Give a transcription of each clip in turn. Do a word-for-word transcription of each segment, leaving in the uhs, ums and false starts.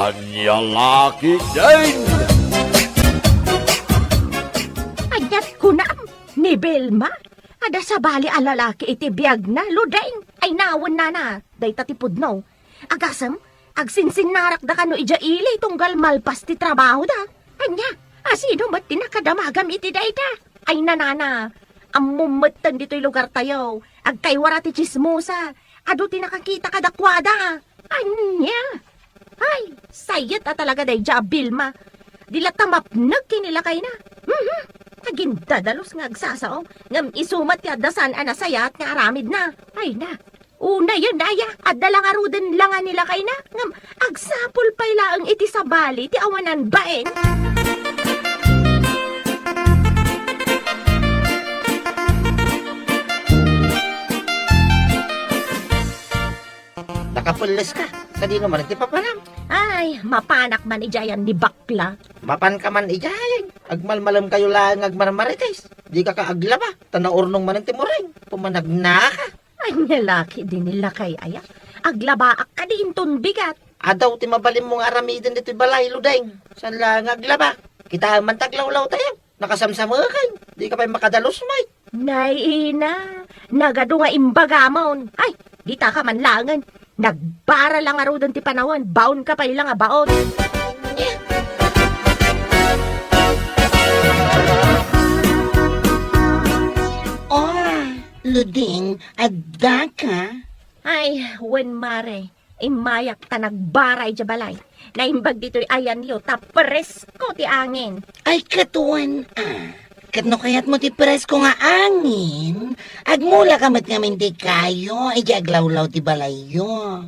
Ania la ketdin? Ania't kunam, ni Vilma? Adda sabali a lalaki iti biagna, Ludeng. Ay, nawen nana, dayta ti pudno. Agasem, agsinsinnarakda kano idiay ili tunggal malpas ti trabahoda. Ania, asino met ti nakadamagam iti dayta? Ay, nanana, ammom metten ditoy lugartayo. Agkaywara ti tsismosa. Adu ti nakakita kadakuada. Ania? Ay, sayet a talaga daydiay a Vilma. Di latta mapnek ken ni lakayna. Mhm. Agindadalus nga agsasao. Ngem isu met ti adda saan a nasayaat nga aramidna. Ay na. Unayen, aya, adda la ngaruden la nga ni lakayna. Ngem agsapul pay laeng iti sabali ti awanan bain. Nakapelles ka? Sadino man ti papanam? Ay, mapanak man idiayan ni bakla. Mapan ka man idiayan. Agmalmalem kayo laeng nga agmarmarites. Di ka ka aglaba. Ta naurnong man ti muring. Pumanagnaka. Ania la ketdin ni lakay aya? Aglabaak kadi inton bigat. Adu ti mabalinmo nga aramiden ditoy balay, Ludeng. Saan la nga aglaba? Kitaem man ta aglawlaw tayo. Nakasamsameken. Di ka pay makadalus, Mike. Nay ina, nagadu nga imbagamon. Ay, dita ka man laengen. Nagbara la ngaruden ti panawen, baon ka pay la nga baon. Oh, Luding, adda ka? Ay, wen, mare. Immayak ta nagbara idiay balay. Naimbag ditoy ayanyo ta presko ti angin. Ay, ket wen, ah. Ket no kayatmo ti presko nga angin, agmula ka met ngamin ti kayo idiay aglawlaw ti balayyo.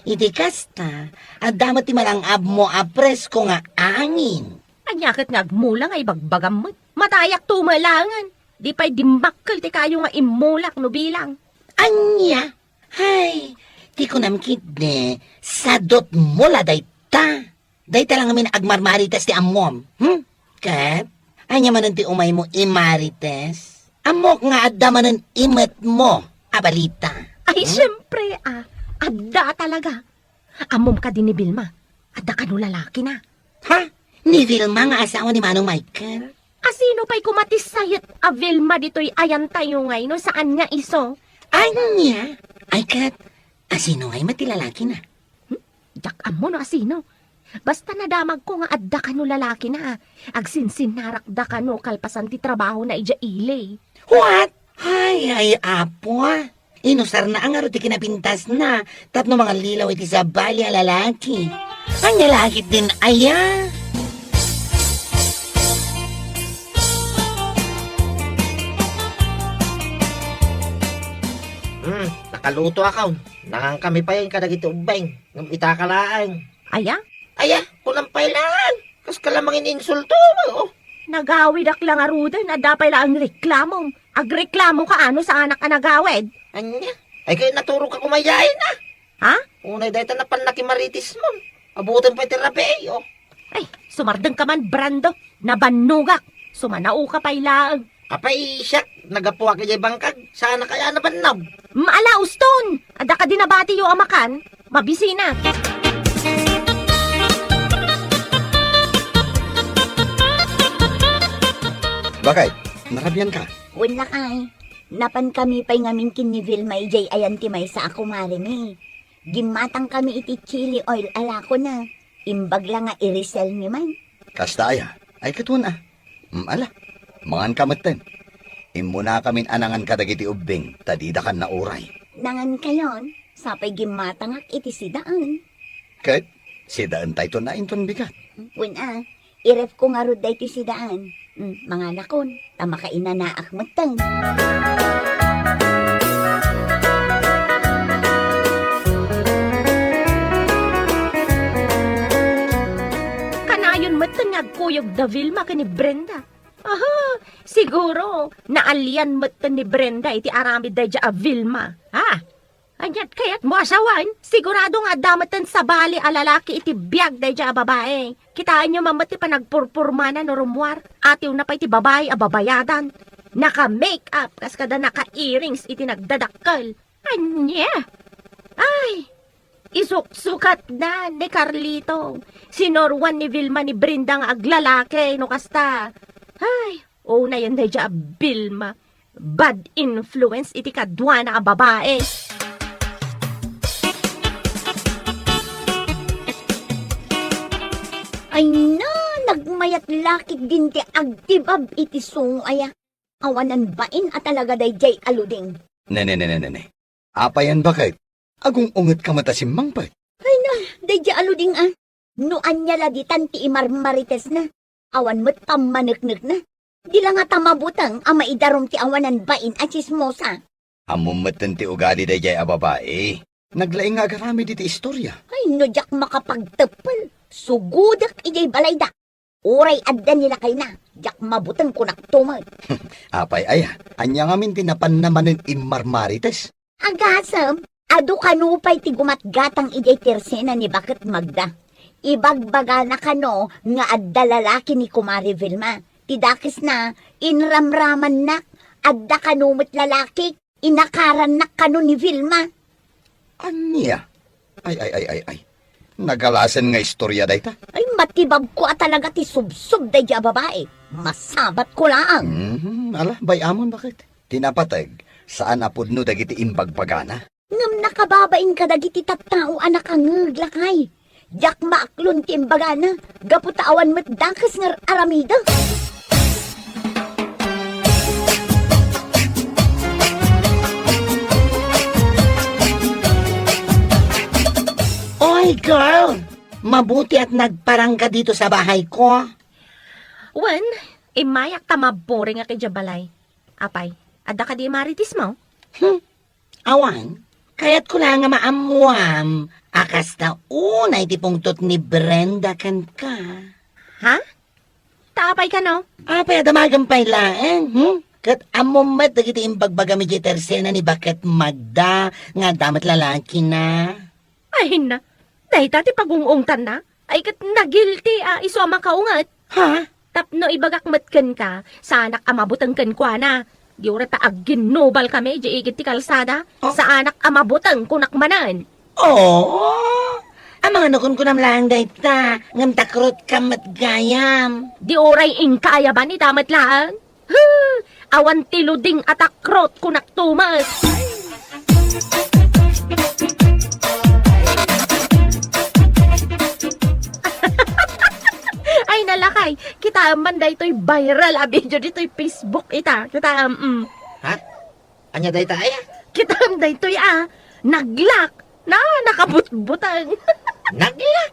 Iti kasta, adda met ti malang-abmo a presko nga angin. Ania ket nga agmula nga ibagbagam met? Matayak tumelangen. Di pay dimmakkel ti kayo nga immulak no bilang. Ania? Hay, ti kunam ketdi, sadutmo la dayta. Dayta la ngamin agmarmarites ti ammom, hmm? Ket, ania manen ti umaymo imarites? Ammok nga adda manen imetmo a balita. Ay, hmm? Siyempre, ah, adda talaga. Ammom kadi ni Vilma, adda kano lalakina. Ha? Ni Vilma nga asawa ni Manong Michael? Asino pay koma ti sayet a Vilma ditoy ayantayo ngay no saan nga isu? Ania? Ay ket, asino ngay met ti lalakina? Hmm? Diak ammo no asino. Basta nadamagko nga adda kano lalakina. Agsinsinnarakda kano kalpasan ti trabahona idiay ili. What? Ay, ay, apo, ah. Inusarna a ngarud ti kinapintasna tapno mangallilaw iti sabali a lalaki. Ania la ketdin aya? Hmm, nakalutoakon. Nangankami pay kadagiti ubbing. Ngem ita ka laeng. Aya? Aya, kunam pay laeng. Kas ka la mangininsulto, oh. Nagawidak la ngaruden, adda pay laeng reklamom. Agreklamo ka, ano, saanak a nagawid? Ania? Ay, kay naturog ka kumayain, ah. Ha? Unay dayta napan nakimaritismon. Abutan pay ti rabii, oh. Ay, sumardeng ka man, Brando. Nabannogak. Sumanao ka pay laeng. Apay, siak, nagapuak idiay bangkag. Saan a kaya nabannog? Maala, uston! Adda kadi nabatiyo a makan? Mabisina. Bakit? Narabian ka? Wen lakay. Napan kami pay ngamin ken ni Vilma idiay ayan ti maysa a kumaremi. Gimmatang kami iti chili oil a lakona. Imbag la nga i-resell mi man. Kasta aya? Ay, ket wen a. Mm, ala, mangan ka metten. Immuna kamin a nangan kadagiti ubbing, ta dida kan nauray. Nangan kayon, sapay gimmatangak iti sidaan. Ket, sidaan tayton a inton bigat. Wen a, i-ref ko ngarud daytoy sidaan. Mm, manganakon, ta makainanaak metten. Kanayon metten nga agkuyog da Vilma ken ni Brenda. Aha, siguro, naalian metten ni Brenda iti aramid daydiay a Vilma. Ha? Ania't kayatmo a sawen? Sigurado nga adda metten sabali a lalaki iti biag daydiay a babai. Kitaenyo man met ti panagpurpurmana no rummuar. Atiwna pay ti babai a babayadan. Naka-make-up kas kada naka-earrings iti nagdadakkel. Ania? Ay! Isuksukatna ni Carlito. Sinuroan ni Vilma ni Brenda nga aglalaki no kasta. Ay, unayen daydiay a Vilma. Bad influence iti kaduana a babae. Ay na, nagmayat lakit din ti agtibab iti sungo aya. Awanan bain a talaga daydiay a luding. Ne, ne, ne, ne, ne, ne. Apayan baket? Agung-ungetka met a simmangpet. Ay na, daydiay a luding a. No ania la ditan ti imarmaritesna. Awan met pammaneknekna. Di la ngata mabuteng a maidarum ti awanan bain a tsismosa. Ammom metten ti ugali daydiay a babai. Naglaing nga agaramid iti istoria. Ay, no diak makapagteppel, sugudek idiay balayda. Uray adda ni lakayna, diak mabuteng kunakto met. Apay aya, ania ngamin ti napanna manen immarmarites? Agasem, adu kano pay ti gumatgatang idiay tersena ni Baket Magda. Ibagbagana kano nga adda lalaki ni Kumare Vilma. Ti dakesna, inramramannak, adda kano met lalaki. Inakarannak kano ni Vilma. Ania? Ay, ay, ay, ay, ay. Nagalasen nga istoria dayta. Ay, matibabko a talaga ti subsob daydiay a babai. Masabatko laeng. Mhm, ala, bay-amon baket. Ti napateg, saan a pudno dagiti imbagbagana. Ngem nakababain kadagiti tattao a nakangngeg lakay. Diak maaklon ti imbagana, gapu ta awan met dakes nga ar-aramida. Oy, girl! Mabuti at nagparangka dito sa bahay ko. Wen, immayak ta maburing a kadya balay. Apay, adda kadi marites mo? Hmm. Awan, kayatko la nga maammuam a kasta unay ti pungtot ni Brenda kenka. Ha? Ta apay kano? Apay a damagem pay laeng, hmm? Ket ammom met dagiti imbagbagam idiay tersena ni Baket Magda nga adda met lalakina. Ay na, dayta ti pagung-ungtanna? Ay ket nagilti a isu a makaunget. Ha? Tapno ibagak met kenka, saanak a mabuteng kenkuana. Di uray ta agginnubalkami idiay igid ti kalsada. Oh. Saanak a mabuteng kunak manen. Oh! Amangan no kunkunam laeng dayta, ngem takrotkam met gayam. Di uray inka ayaban ita met laeng. Huh! Awan ti luding a takrot kunak tumas. Ay, nalakay, kitaem man daytoy viral a video ditoy Facebook ita. Kitaem, mm. Ha? Ania dayta aya? Kitaem daytoy a, naglak. Na, nakabutbuteng. Naglak?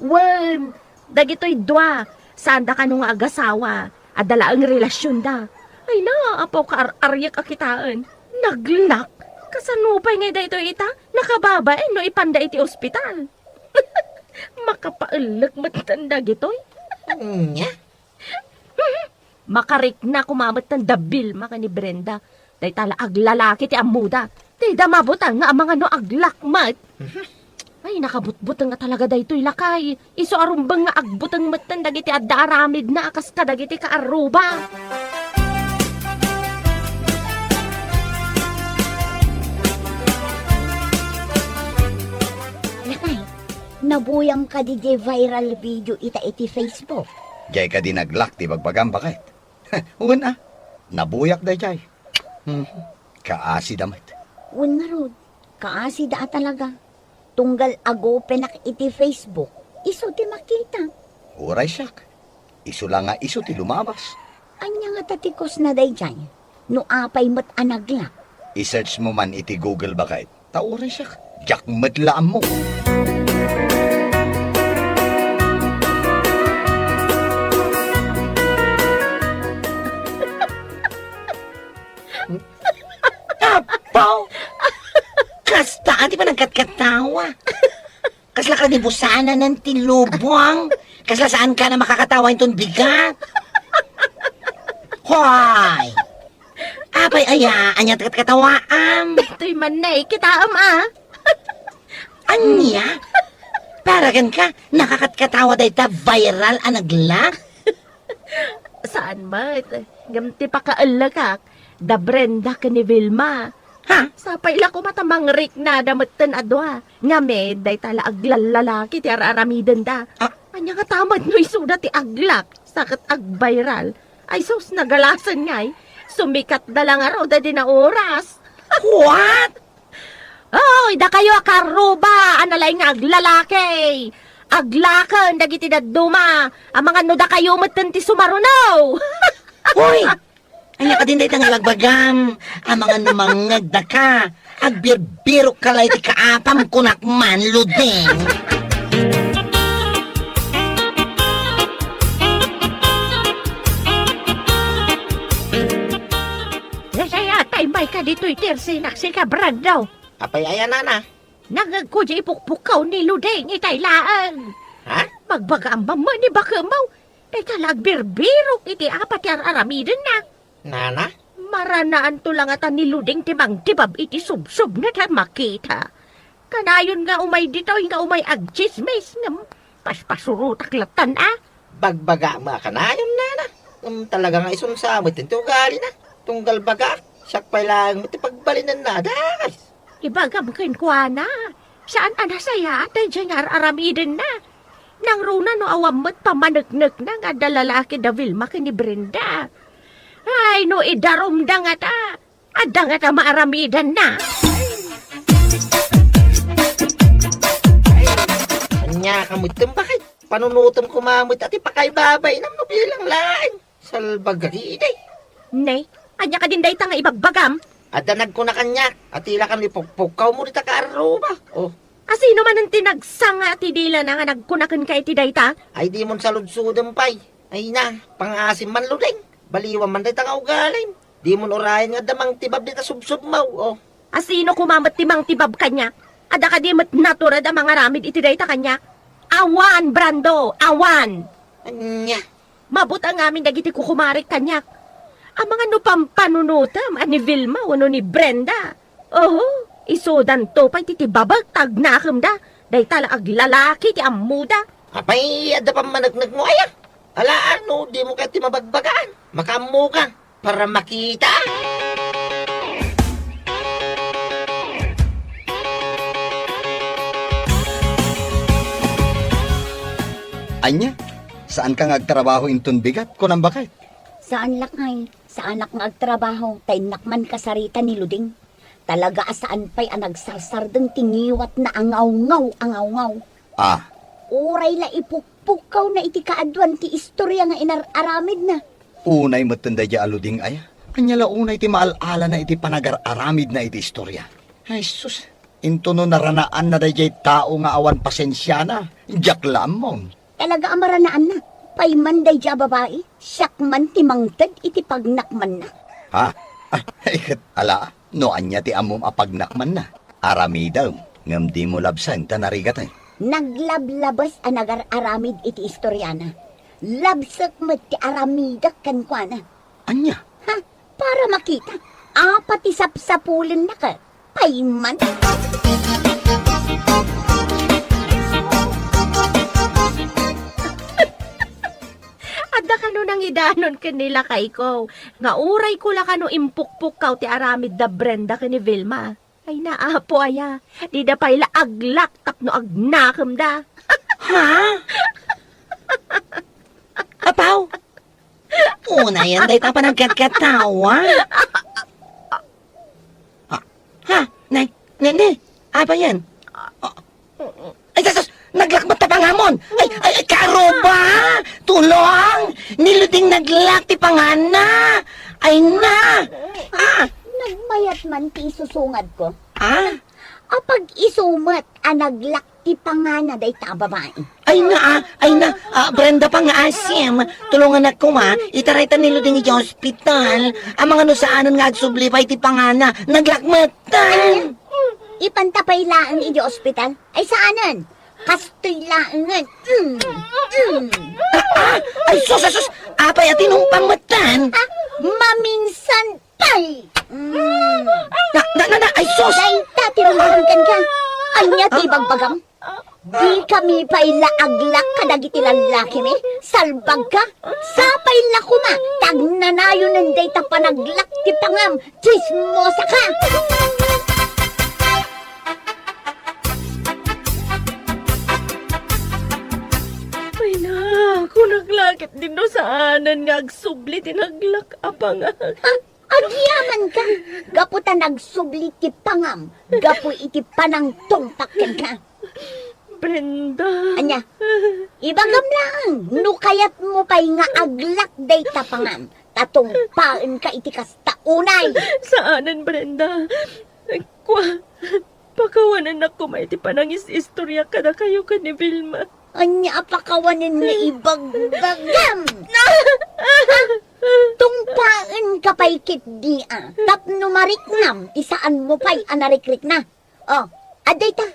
Wen, dagitoy dua, saanda kano nga agasawa, adda laeng relasionda. Ay na, apo, kaar-ariak a kitaen. Naglak? Kasano pay ngay daytoy ita? Nakababain no ipanda iti ospital. Makapaellek metten dagitoy. Nya? Makarikna koma metten da Vilma ken ni Brenda. Dayta la aglalaki ti ammoda. Dayta mabuteng nga amangan no aglak met. Ay, nakabutbuteng nga talaga daytoy lakay. Isu a rumbeng nga agbuteng metten dagiti adda aramidna a kas kadagiti kaarruba. Lakay, nabuyam kadi diay viral video ita iti Facebook? Diay kadi naglak ti bagbagam, baket? Wen a, nabuyak daydiay. Hmm, kaasida met. Wen ngarud, kaasida a talaga. Tunggal agopenak iti Facebook, isu ti makita. Uray siak, isu la nga isu ti lumabas. Ania ngata ti kusna daydiay? No apay met a naglak? I-search mo man iti Google, baket. Ta uray siak, diak met la ammo. Apo! Kasta ti panagkatkatawa. Kasla ka ni busananan ti lubong. Kasla saan ka na makakatawa inton bigat. Hoy! Apay aya, ania ti katkatawaam? Daytoy man nay, kitaem a. Ania? Para kenka, nakakatkatawa dayta viral a naglak? Saan met? Ngem ti pakaellekak, da Brenda ken ni Vilma. Ha? Sapay la koma ta mangriknada metten a dua. Ngamin, dayta la aglallalaki ti ar-aramidenda. Ah. Ania ngata met no isuda ti aglak, sa ket agviral? Ay sus, nagalasen ngay. Sumikatda la ngarud daydi a oras. What? Oy, dakayo a kaarruba a nalaing nga aglalaki! Aglaken dagiti dadduma, amangan no dakayo metten ti sumaruno! Hoy! Ania kadin dayta nga ibagbagam? Amangan no mangngegdaka, agbirbirokka la iti kaapam, kunak man, Luding. Nasayatay mayka ditoy ti ersinak, sika, Brando. Apay aya, nana? Nangngegko diay ipukpukkaw ni Luding itay laeng. Ha? Magbagaam man ni bakemaw. Dayta la agbirbirok iti apat ti ar-aramidenna. Nana? Maranaanto la ngata ni Luding ti mangtibab iti subsubna ta makita. Kanayon nga umay ditoy nga umay agtsismis ngem paspasurotak lattan a. Bagbagaam a kanayon, nana. Ngem talaga nga isunsa met ti ugalina. Tunggal bagaak, siak pay laeng met ti pagbalinenna, dakes. Ibagam kenkuana, saan a nasayaat daydiay nga ar-aramidenna. Nangruna no awan met pammaneknekna nga adda lalaki da Vilma ken ni Brenda. Ay, no idarumda ngata, adda ngata maaramidanna. Ania ka met, bakit? Panunotem koma met a ti pakaibabainam no bilang laeng. Salbagari, idi. Ne, ania kadin dayta nga ibagbagam? Adda nagkuna kaniak, a ti la kano ipukpukkawmo dita kaarruba. Oh. Asino manen ti nagsanga ti dilana nga nagkuna kenka iti dayta? Ay, dimon saludsodem pay. Ay na, pangaasim man, Luding. Baliwan man dayta nga ugalim. Dimon urayen nga adda mangtibab dita subsubmo. Oh. Asino koma met ti mangtibab kaniak? Adda kadi met natured a mangaramid iti dayta kaniak? Awan, Brando, awan! Ania? Mabutang amin dagiti kukumarek kaniak. Amangan no pampanunotem a ni Vilma wenno ni Brenda. Oho, isudanto pay ti tibabek ta agnakemda. Dayta la aglalaki ti ammoda. Apay, adda pammaneknekmo aya? Ala, no, dimo kayat ti mabagbagaan. Makaammoka. Para makita. Ania? Saanka nga agtrabaho inton bigat, kunam, baket? Saan, lakay. Saanak nga agtrabaho, ta innak man kasarita ni Luding. Talaga a saan pay a nagsarsardeng ti ngiwatna a ngawngaw a ngawngaw. Ah. Uray la ipukpukkawna iti kaaduan ti istoria nga inar-aramidna. Unay metten daydiay a Luding aya? Ania la unay ti maal-alana iti panagar-aramidna iti istoria? Ay sus, intono naranaanna daydiay tao nga awan pasensiana, diak la ammom. Talaga a maranaanna. Pay man daydiay a babai, siak man ti mangted iti pagnakmanna. Ha? Ah, iket ala, no ania ti ammom a pagnakmanna? Aramidem, ngem dimo labsen ta narigaten. Naglablabes a nagar-aramid iti istoriana. Labsek met ti aramidek kenkuana. Ania? Ha? Para makita. Apat ti sapsapulennaka. Pay man. Adda kano nangidanon ken ni lakayko, nga urayko la kano impukpukkaw ti aramid da Brenda ken ni Vilma. Ay, naapo aya, dida pay la aglak tapno agnakemda. Ha? Apaw? Unayen dayta panagkatkatawa. Ha? Ha? Nay, nay, nay. Apa yan? Ah. Ay, sus! Naglak met ti panganam! Ay, ay, ay, karuba! Tulong! Ni Luding naglak ti panganna! Ay na! Ah! Nagmayat man ti isusungadko. Ah? Apag-isu met a naglak ti panganna dayta a babai. Ay na, ah, ay na, ah, Brenda, pangaasim. Tulonganak koma, itaraytan ni Luding idiay ospital. Amangan no saanen nga agsubli pay ti panganna. Naglak met. Ay, ipanta pay laeng idiay ospital. Ay, saanen? Kastoy laengen. Mm. Mm. Ah, ah! Ay, sus, ah, sus! Apay a tinumpang metten? Ah, maminsan pay. Mm. Na, na, na, na, ay, sus! Dayta ti rummuar kenka. Ania ti ibagbagam? Dikami pay la aglak kadagiti lallakimi? Salbagka! Sapay la koma ta agnanayonen dayta panaglak ti pangam! Tsismosaka! Ay na, kunak la ket dinno saanen nga agsubli ti naglak a pangam. Ah, agyamanka, gapu ta nagsubli ti pangam, gapu iti panangtungpak kenka. Brenda. Ania? Ibagam laeng, no kayatmo pay nga aglak dayta pangam, ta tungpaenka iti kasta unay. Saanen, Brenda. Kua, pakawanennak koma iti panangis-istorya kadakayo ken ni Vilma. Ania a pakawanen nga ibagbagam? Tungpaenka pay ketdi a, tapno mariknam ti saanmo pay a narikrikna. Oh, adda ita,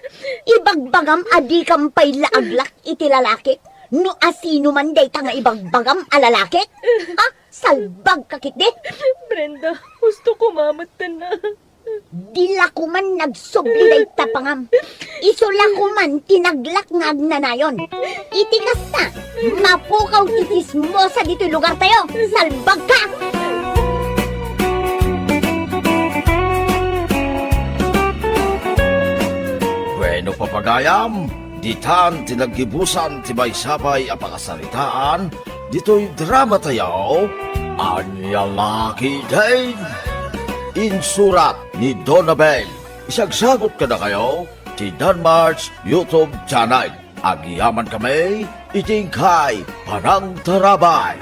ibagbagam a dikam pay la aglak iti lalakik? No asino man dayta nga ibagbagam a lalakik? Ha? Salbagka ketdi? Brenda, husto koma metten a. Di la koman nagsubli dayta pangam. Isu la koman ti naglak nga agnanayon. Iti kasta, mapukaw ti tsismosa ditoy lugartayo. Salbagka! Bueno, papagayam, ditan ti naggibusan ti maysapay a pakasaritaan ditoy dramatayo, Ania La Ketdin. Insurat ni Donabel. Isagsagut kadakayo ti Danmart's YouTube channel. Agyamankami iti inkay panangtarabay.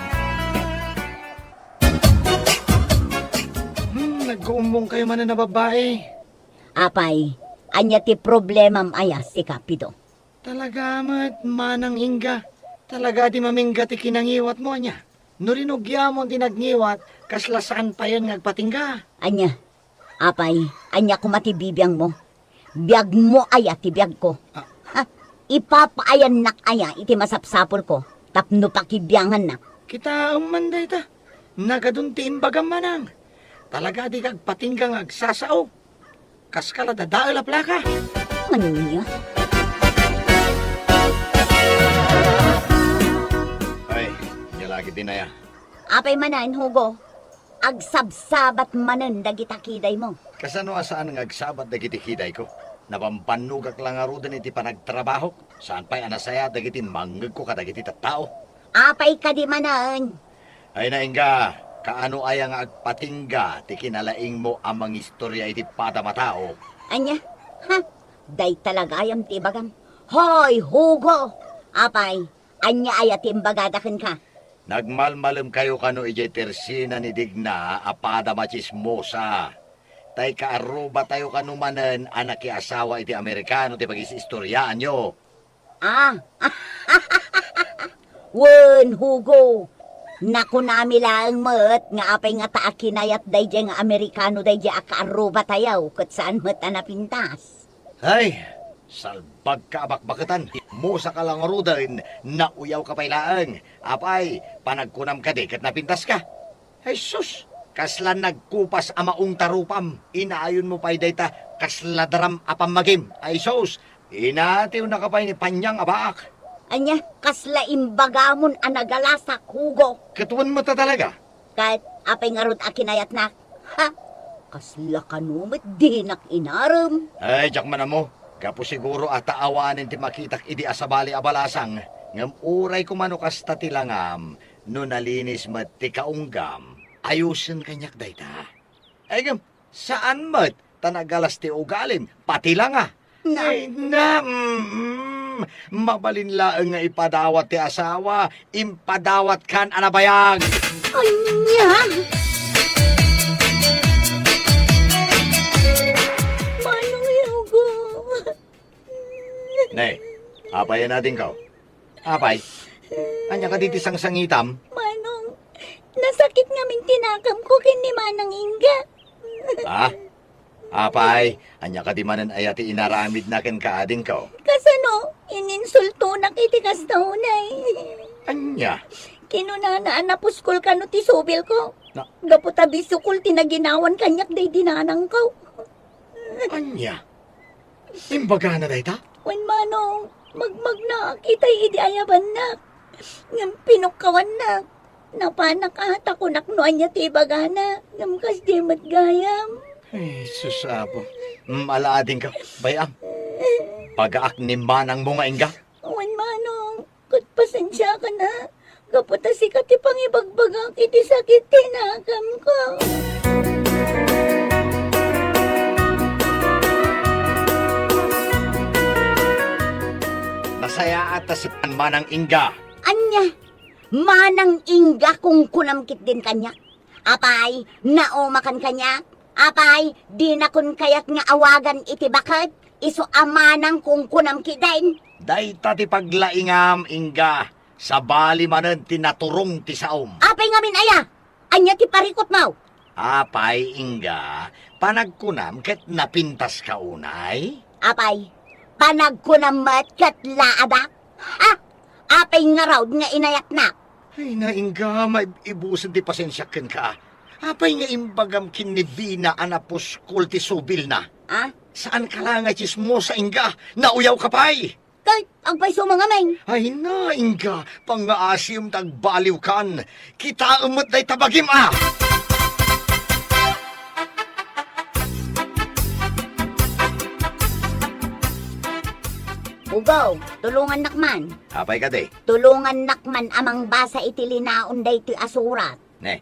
Hmm, nagkuumbongkayo manen a babbai. Apay, ania ti problemam aya, sika, Pido? Talaga met, Manang Inga. Talaga a di mamingga ti kinangiwatmo, ania? No rinugiamon ti nagngiwat, kasla saan payen nga agpatingga. Ania? Apay, ania koma ti bibiangmo? Biagmo aya ti biagko? Ah. Ha? Ipapaayannak aya iti masapsapulko tapno pakibiangannak? Kitaem man dayta. Nagadun ti imbagam, Manang. Talaga a dika agpatingga nga agsasao. Kaska la dadael a plaka. Ania? Ay, ania la ketdin aya? Apay manen, Hugo, agsabsabat manen dagita kidaymo. Kasano a saan nga agsabat dagiti kidayko? Nabambannogak la ngaruden iti panagtrabahok. Saan pay a nasayaat dagiti mangngegko kadagiti tattao. Apay kadi manen? Ay na, Inga, kaano aya nga agpatingga ti kinalaingmo a mangistorya iti padam a tao? Ania? Ha? Dayta la gayam ti ibagam. Hoy, Hugo! Apay, ania aya ti imbagada kenka? Nagmalmalemkayo kano idiay tersina ni Digna a padam a tsismosa. Tay kaarrubatayo kano manen a nakiasawa iti Amerikano ti pagis-istoriaanyo. Ah. Wen, Hugo. Nakunami laeng met nga apay ngata a kinayat daydiay nga Amerikano daydiay a kaarrubatayo ket saan met a napintas. Ay, salbagka a bakbaketan. Mosaka la ngaruden, nauyawka pay laeng. Apay, panagkunam kadi ket napintaska? Ay sus, kasla nagkupas a maong ta rupam. Inayonmo pay dayta kasla daram a pammagim. Ay sus, inatiwnaka pay ni Panyang a baak. Ania, kasla imbagamon a nagalasak, Hugo? Ket wen met a talaga? Ket apay ngarud a kinayatnak? Ha? Kasla kano met dinak inarem? Ay, diak man ammo. Gapu siguro a ta awanen ti makitak idi a sabali a balasang, ngem uray koma no kasta ti langam, no nalinis met ti kaunggam, ayosen kaniak dayta. Ay, ngem, saan met, ta nagalas ti ugalim, pati langa. Na- Ay, na, mm, mabalin laeng nga ipadawat ti asawa, impadawatkan a nabayag. Ania? Manong Hugo. Ne, apay a nadingkaw? Apay, ania kadi ti sangsangitam? Manong, nasakit ngamin ti nakamko ken ni Manang Inga. Ah? Apay, ania kadi manen aya ti inaramidna kenka, adingko? Kasano, ininsultonak iti kasta unay. Ania? Kinunana a napuskol kano ti subilko. Na- Gapu ta bisukol ti naginawan kaniak daydi nanangko. Ania? Imbagana dayta? Wen, Manong, Magmagnaak itay idi ayabannak. Ngem pinukkawannak. Napanak a ta kunak no ania ti ibagana. Ngem kasdi met gayam. Ay, sus, Apo. Mm, ala adingka. Bay-am. Pagaak ni manangmo nga ingga. Wen, Manong. Ket pasensiakan a. Gapu ta sika ti pangibagbagak iti sakit ti nakamko. Nasayaat ta sikan manang ingga. Ania? Manang ingga kungkunam ketdin kaniak? Apay, naumakan kaniak? Apay, dinakon kayat nga awagan iti baket? Isu a manang kungkunam ketdin? Dayta ti paglaingam, ingga. Sabali manen ti naturong ti saom. Apay ngamin aya? Ania ti parikutmo? Apay, ingga, panagkunam ket napintaska unay? Apay, panagkunam met ket laadak? Ha? Apay ngarud nga inayatnak? Ay, na, ingga, maib-ibusen ti pasensiak kenka. Apay nga imbagam ken ni Vina a napuskol ti subilna? Ha? Saanka la nga tsismosa, ingga. Nauyawka pay. Ket agpayso mangamin. Ay na, ingga, pangngaasim ta agbaliwkan. Kitaem met dayta bagim a. Ugaw, tulongannak man. Apay kadi? Tulongannak man a mangbasa iti linaon daytoy a surat. Ne,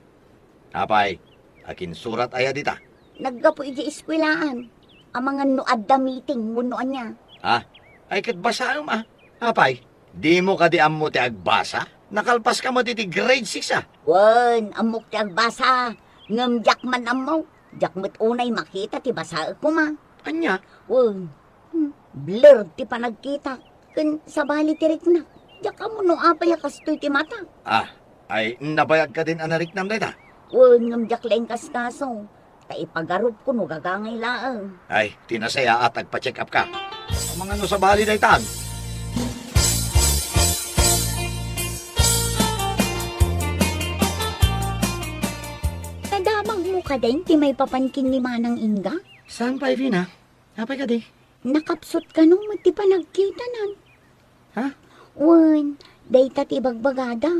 apay, akinsurat aya dita? Naggapu idiay eskuelaan. Amangan no adda meeting wenno ania. Ah, ay ket basaem a. Apay, dimo kadi ammo ti agbasa? Nakalpaska met iti grade six a. Wen, ammok ti agbasa. Ngem diak man ammo. Diak met unay makita ti basaek koma. Ania? Wen, hmm, blur ti panagkitak. Ken sabali ti riknak. Diak ammo no apay a kastoy ti mata. Ah, ay nabayag kadin a nariknam dayta? Wen, ngem diak la inkaskaso. Ta ipagarupko no gagangay laeng. Ay, ti nasayaat, agpa-check up ka. Amangan no sabali daytan. Nadamagmo kadin ti maipapan ken ni Manang Inga? Saan pay, Vina? Apay kadi? Nakapsut kano met ti panagkitanan. Ha? Wen, dayta ti ibagbagada.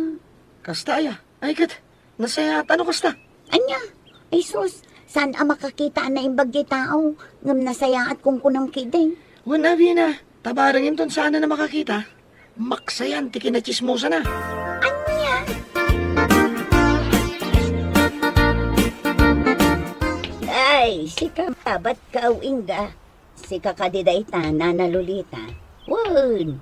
Kasta aya? Ay ket, nasayaat no kasta. Ania? Ay sus, saan a makakita a naimbag ti tao, ngem nasayaat kunkunam ketdi. Wen, abi na, tabareng inton saan a makakita. Maksayan ti kinatsismosana. Ania? Ay, sika mabat ka, Inga. Sika kadi dayta, Nana Lolita? Wen.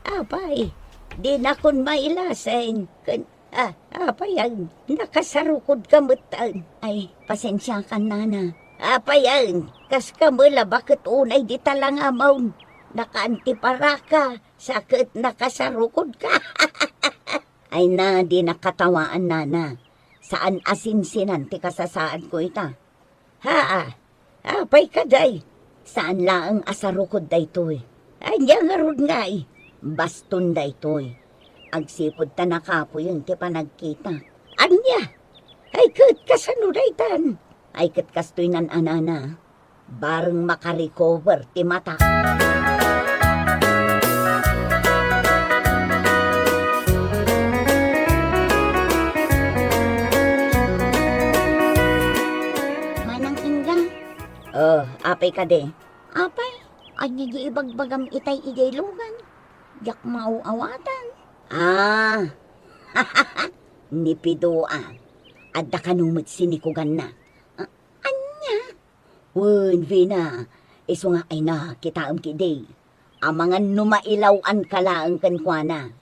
Apay, dinakon mailasen. Ken, ah, apay, ay, nakasarukodka metten. Ay, pasensiakan, Nana. Apay, ay, kaska met la baket unay dita langamon. Nakaantiparaka, sa ket nakasarukodka. Ay na, di nakatawaan, Nana. Saan a sinsinan ti kasasaadko ita. Haa, apay kadi? Saan laeng a sarukod daytoy. Ania ngarud ngay? Baston daytoy. Agsipud ta nakapuyen ti panagkita. Ania? Ay ket kasano daytan? Ay ket kastoy nan a, Nana. Bareng makarecover ti mata. Manang Inga. Oh, apay kadi? Apay, ania di ibagbagam itay idiay lugan? Diak maaw-awatan. Ah, ni Pido a. Adda kano met sinikuganna. Ah, ania? Wen, Vina, isu nga ay na, kitaem ketdi. Amangan no mailaw-anka laeng kenkuana.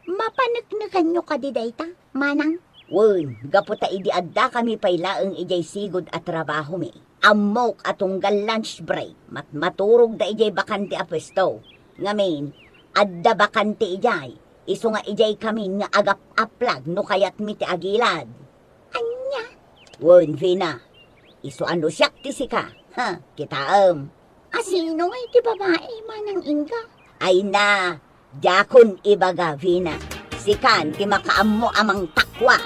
Mapaneknekanyo kadi dayta, Manang? Wen, gapu ta idi addakami pay laeng idiay sigud a trabahomi. Ammok a tunggal lunch break, matmaturogda idiay bakante a puesto. Ngamin, adda bakante idiay, isu nga idiay kamin nga agap-aplag no kayatmi ti agilad. Ania? Wen, Vina. Isu a no siak ti sika. Ha, kitaem. A sino ngay ti babai, Manang Inga? Ay na, diakon ibaga, Vina. Sikan ti makaammo a mangtakwat.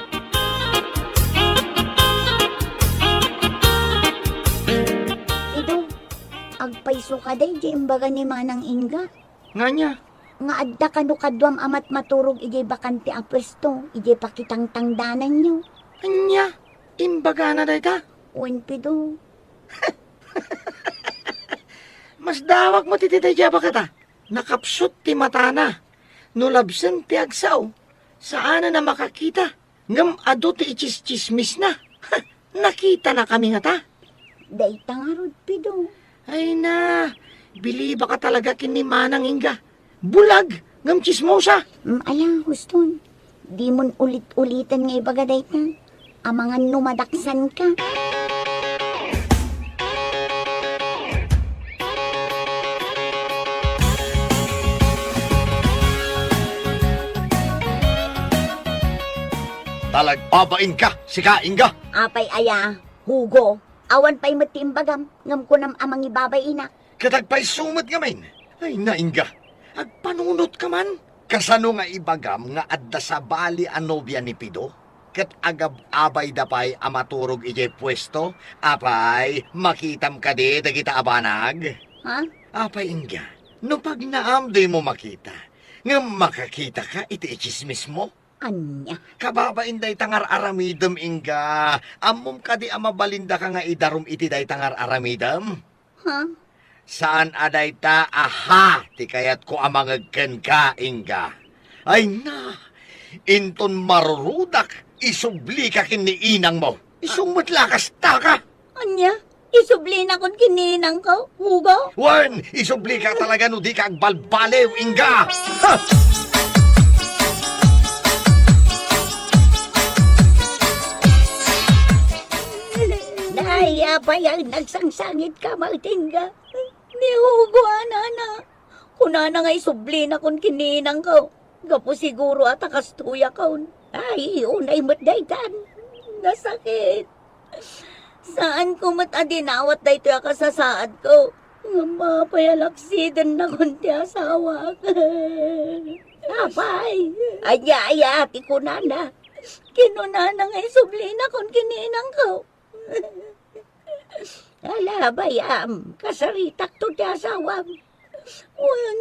Ido, agpayso kadi ti imbaga ni Manang Inga. Ngania? Nga adda kano kaduam a matmaturog idiay bakante a puesto, idiay pakitangtangdananyo. Ania? Imbagana dayta? Wen, Pido. Masdawak met iti daydiay a bakata. Nakapsut ti matana. No labsen ti agsao, saanen a makakita. Ngem adu ti itsistsismisna. Ha, nakitanakami ngata? Dayta ngarud, Pido. Ay na, bilibaka talaga ken ni Manang Inga. Bulag, ngem tsismosa. Mm, aya, huston. Dimon ulit-uliten nga ibaga dayta. Amangan no madaksanka. Talagbabainka, sika, Inga! Apay aya, Hugo, awan pay met ti imbagam, ngem kunam a mangibabain. Ket agpayso met ngamin. Ay, naingga, agpanunot ka man. Kasano nga ibagam nga adda sabali a nobia ni Pido? Ket agab-abayda pay a maturog idiay puesto? Apay, makitam kadi dagita a banag? Ha? Apay, ingga, no pagnaam dimo makita, ngem makakita ka iti itsismismo? Ania? Kababain dayta nga ar-aramidem, ingga. Ammom kadi a mabalindaka nga idarum iti dayta nga ar-aramidem? Ha? Saan a dayta, aha, ti kayatko a mangeg kenka, ingga. Ay na, inton marurudak, isublika ken ni inangmo. Isu met la kasta ka. Ania? Isublinakon ken ni inangko, Hugo? Wen, isublika talaga no dika agbalbaliw, ingga! Ha! Naaya pay a nagsangsangitka met, ingga. Ni Hugo a nana, kunana nga isublinakon ken ni inangko. Gapu siguro a ta kastoyakon. Ay, unay met daytan. Nasakit. Saanko met a dinawat daytoy a kasasaadko. Ngem apay a laksidennakon ti asawak. Apay, ania aya ti kunana? Kinunana nga isublinakon ken ni inangko. Ala, bay-am, kasaritakto ti asawam. Wen,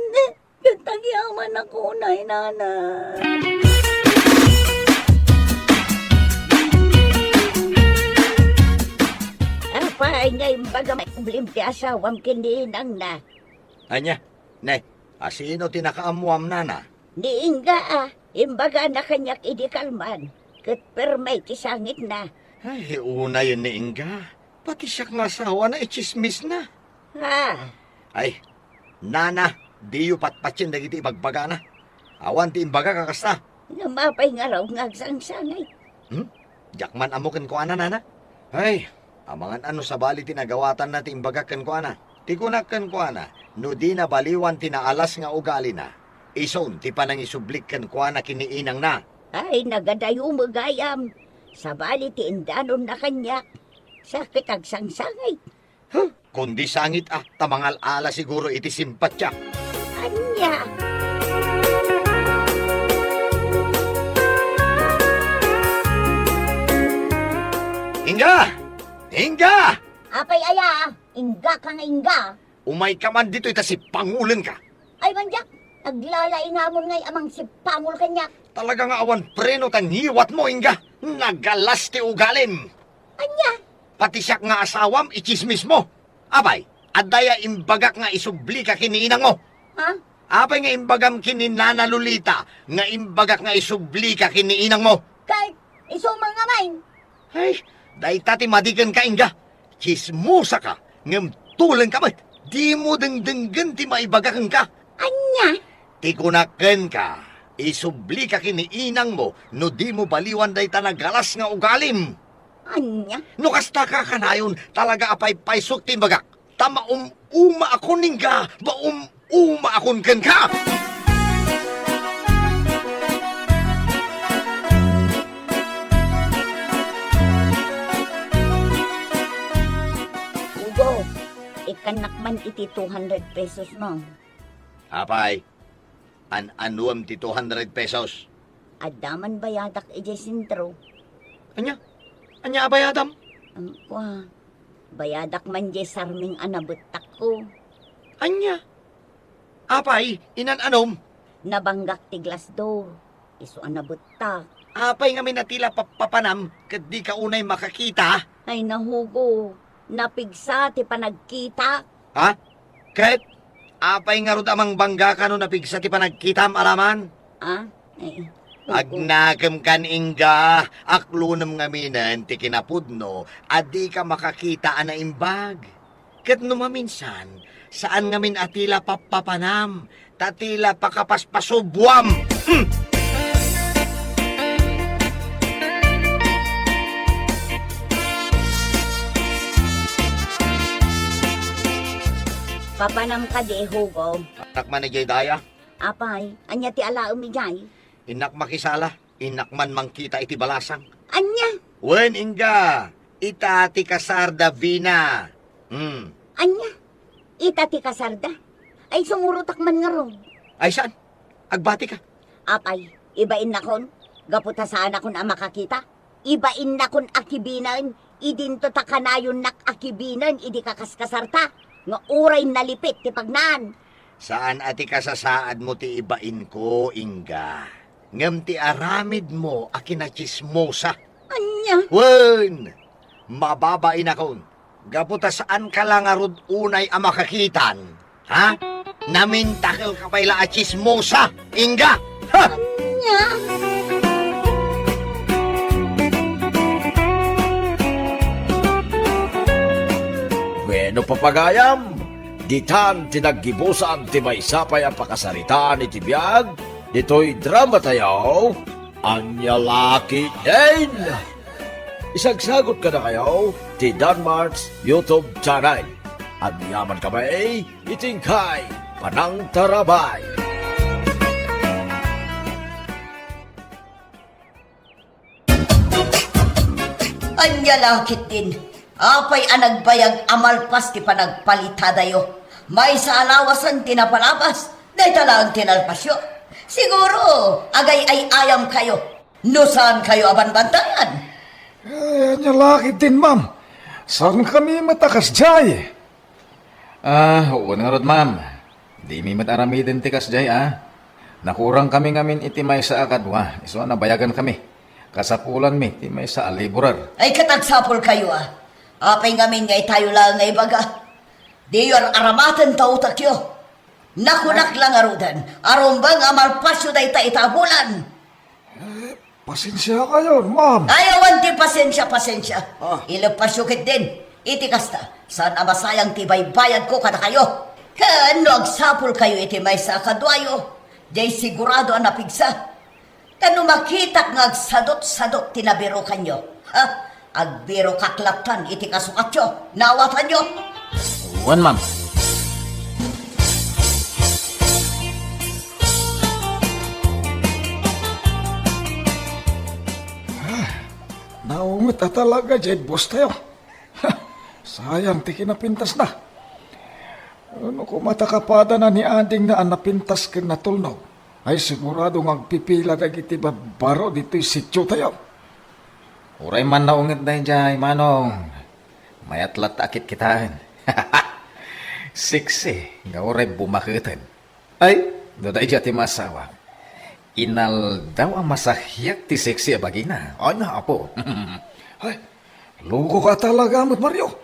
ket agyamanak unay, nana. Apay nga imbaga met ti asawam ken ni inangna? Ania? Ne, asino ti nakaammoam, nana? Ni ingga a, imbagana kaniak idi kalman, ket perme ti sangitna. Ay, unayen ni ingga. Pati siak nga asawana, itsismisna. Ha? Ay, nana, diyo patpatien dagiti ibagbagana. Awan ti imbagak a kasta. Ngem apay ngarud nga agsangsangit? Hmm? Diak man ammo kenkuana, nana. Ay, amangan a no sabali ti nagawatanna ti imbagak kenkuana. Ti kunak kenkuana, no dina baliwan ti naalas nga ugalina, isun ti panangisublik kenkuana ken ni inangna. Ay, nagadayo met gayam. Sabali ti indanonna kaniak, sa ket agsangsangit. Huh? Kundi sangit a, ta mangal-ala siguro iti simpatiak. Ania? Ingga! Ingga! Apay aya? Inggaka nga ingga? Umayka man ditoy ta sipangulenka. Ay, mandiak, naglalainamon ngay a mangsipangol kaniak. Talaga nga awan preno ta ngiwatmo, ingga. Nagalas ti ugalim. Ania? Pati siak nga asawam, itsismismo. Apay, adda aya imbagak nga isublika ken ni inangmo? Ha? Apay nga imbagam ken ni Nana Lolita nga imbagak nga isublika ken ni inangmo? Ket isu man ngamin. Ay, dayta ti madi kenka, ingga. Tsismosa ka, ngem tuleng ka met. Dimo dengdenggen ti maibaga kenka. Ania? Ti kunak kenka, isublika ken ni inangmo no dimo baliwan dayta nagalas nga ugalim. Ania? No kasta ka kanayon, talaga a paypaysok ti imbagak. Ta maum-umaakon, ingga, maum-umaakon kenka! Hugo, ikkannak man iti two hundred pesos mo. Apay, an-anuem ti two hundred pesos? Adda man bayadak idiay sentro. Ania? Ania a bayadam? Ang kua, bayadak man diay sarming a nabettakko. Ania? Apay, inan-anom? Nabanggak ti glass door. Isu a nabettak. Apay ngamin a ti la pappapanam ket dika unay makakita? Ay, nahugo. Napigsa ti panagkitak. Ha? Ket apay ngarud a mangbangga ka no napigsa ti panagkitam, Araman? Ah, eh, hugo. Agnakemkan, Inga, aklonem ngaminen ti kinapudno a dika makakita a naimbag. Ket no maminsan, saan ngamin a ti la pappapanam, ta ti la pakapaspasubuam. Hmm. Papanam kadi, Hugo? Anak man idiay daya. Apay, ania ti alaem idiay? Innak makisala. Innak man mangkita iti balasang. Ania? Wen, Inga, ita ti kasarda, Vina. Hmm. Ania? Ita ti kasarda? Ay, sumurotak man ngarud. Ay, saan? Agbati ka. Apay, ibain nakon, gapu ta saan akon a makakita. Ibain nakon a kibinen, idinto ta kanayonnak a kibinen idi kakaskasarta, nga uray nalipit ti pagnaan. Saan a ti kasasaadmo ti ibainko, Inga. Ngem ti aramidmo a kinachismosa. Ania? Wen, mababainakon, gapu ta saanka la ngarud unay a makakitan, ha? Namintakelka pay la a chismosa, Inga! Ha? Ania? Bueno, papagayam, ditan ti naggibusan ti maysa pay a pakasaritaan iti biag ditoy drama tayo. Ania la ketdin? Isagsagot kadakayo ti Danmart's YouTube channel. Agyaman kami iti inkay panangtarabay. Ania la ketdin? Apay a nagbayag a malpas ti panagpalitadayo? Maysa a lawasen ti napalabas. Dayta laeng ti nalpasyo. Siguro, agay-ay-ayamkayo. No saankayo a banbantayan? Ay, ania la ketdin, ma'am? Saankami met a kasdiay. Ah, wen ngarud, ma'am. Dimi met aramiden ti kasdiay, ah. Nakurangkami ngamin iti maysa a kadua, isu a nabayagankami. Kasapulanmi ti maysa a laborer. Ay, ket agsapulkayo, ah. Apay ngamin nga itayo laeng nga ibaga? Diyo ar-aramaten ta utekyo. Nakunak la ngaruden, a rumbeng a malpasyo dayta ita a bulan. Eh, pasensiakayon, ma'am. Ay, awan ti pasensia, pasensia. Ah. Ileppasyo ketdin. Iti kasta, saan a masayang ti baybayadko kadakayo. Ken no agsapulkayo iti maysa a kaduayo, diay sigurado a napigsa. Ta no makitak nga agsadot-sadot ti nabirukanyo, ha? Agbirokak lattan iti kasukatyo. Naawatanyo? Wen, ma'am. Ah, naunget a talaga diay boss tayo. Ha, sayang ti kinapintasna. No koma ta kapadana ni adingna a napintas ken natulnog, ay sigurado nga agpipila dagiti babbaro ditoy sitio tayo. Uray man naunget daydiay, Manong. Mayat latta a kitkitaen. Sexy nga uray bumaketen. Ay, no daydiay ti maasawak. Inaldaw a masahiak ti sexy a bagina. Ay, na, apo. Ay, loko ka talaga met, Mario.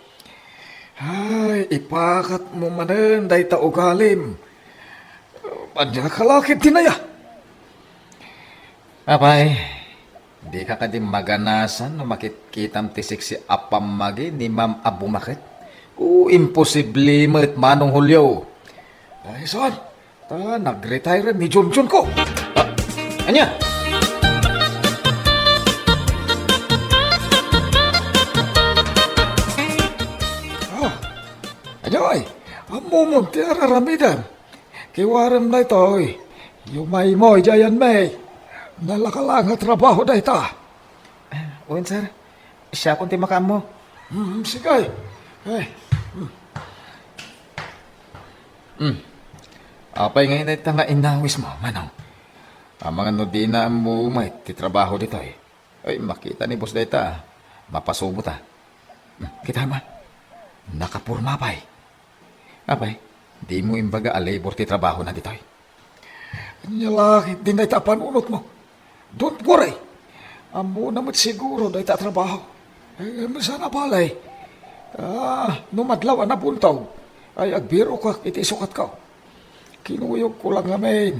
Ay, ipakatmo manen dayta ugalim. Ania ka la ketdin aya? Apay, dika kadi maganasan no makitkitam ti sexy a pammagi ni Ma'am a bumaket? O, imposible met, Manong Julio. Ay, saan? Ta, nag-retire ni Junjun ko. Ah, ania? Ah, ania, ay? Ammom ti ar-aramidem. Kiwarem daytoy. Yumaymo idiay, May. Nalaka la nga trabaho dayta. Ah, wen, sir. Siakon ti makaammo. Hmm, sige. Eh, hmm. Hmm. Apay ngay dayta nga inawismo, Manong? Amangan no dina ammo met ti trabaho ditoy. Ay, makita ni boss dayta, mapasubo ta. Hmm, kita man. Nakaporma pay. Apay, dimo imbaga a labor ti trabahona ditoy? Ania la ketdin dayta a panunotmo. Don't worry. Ammona met siguro dayta a trabaho. Eh, saan a balay. Ah, no madlaw a nabuntog, ay agbirokak iti sukatko. Kinuyogko lang ngamin.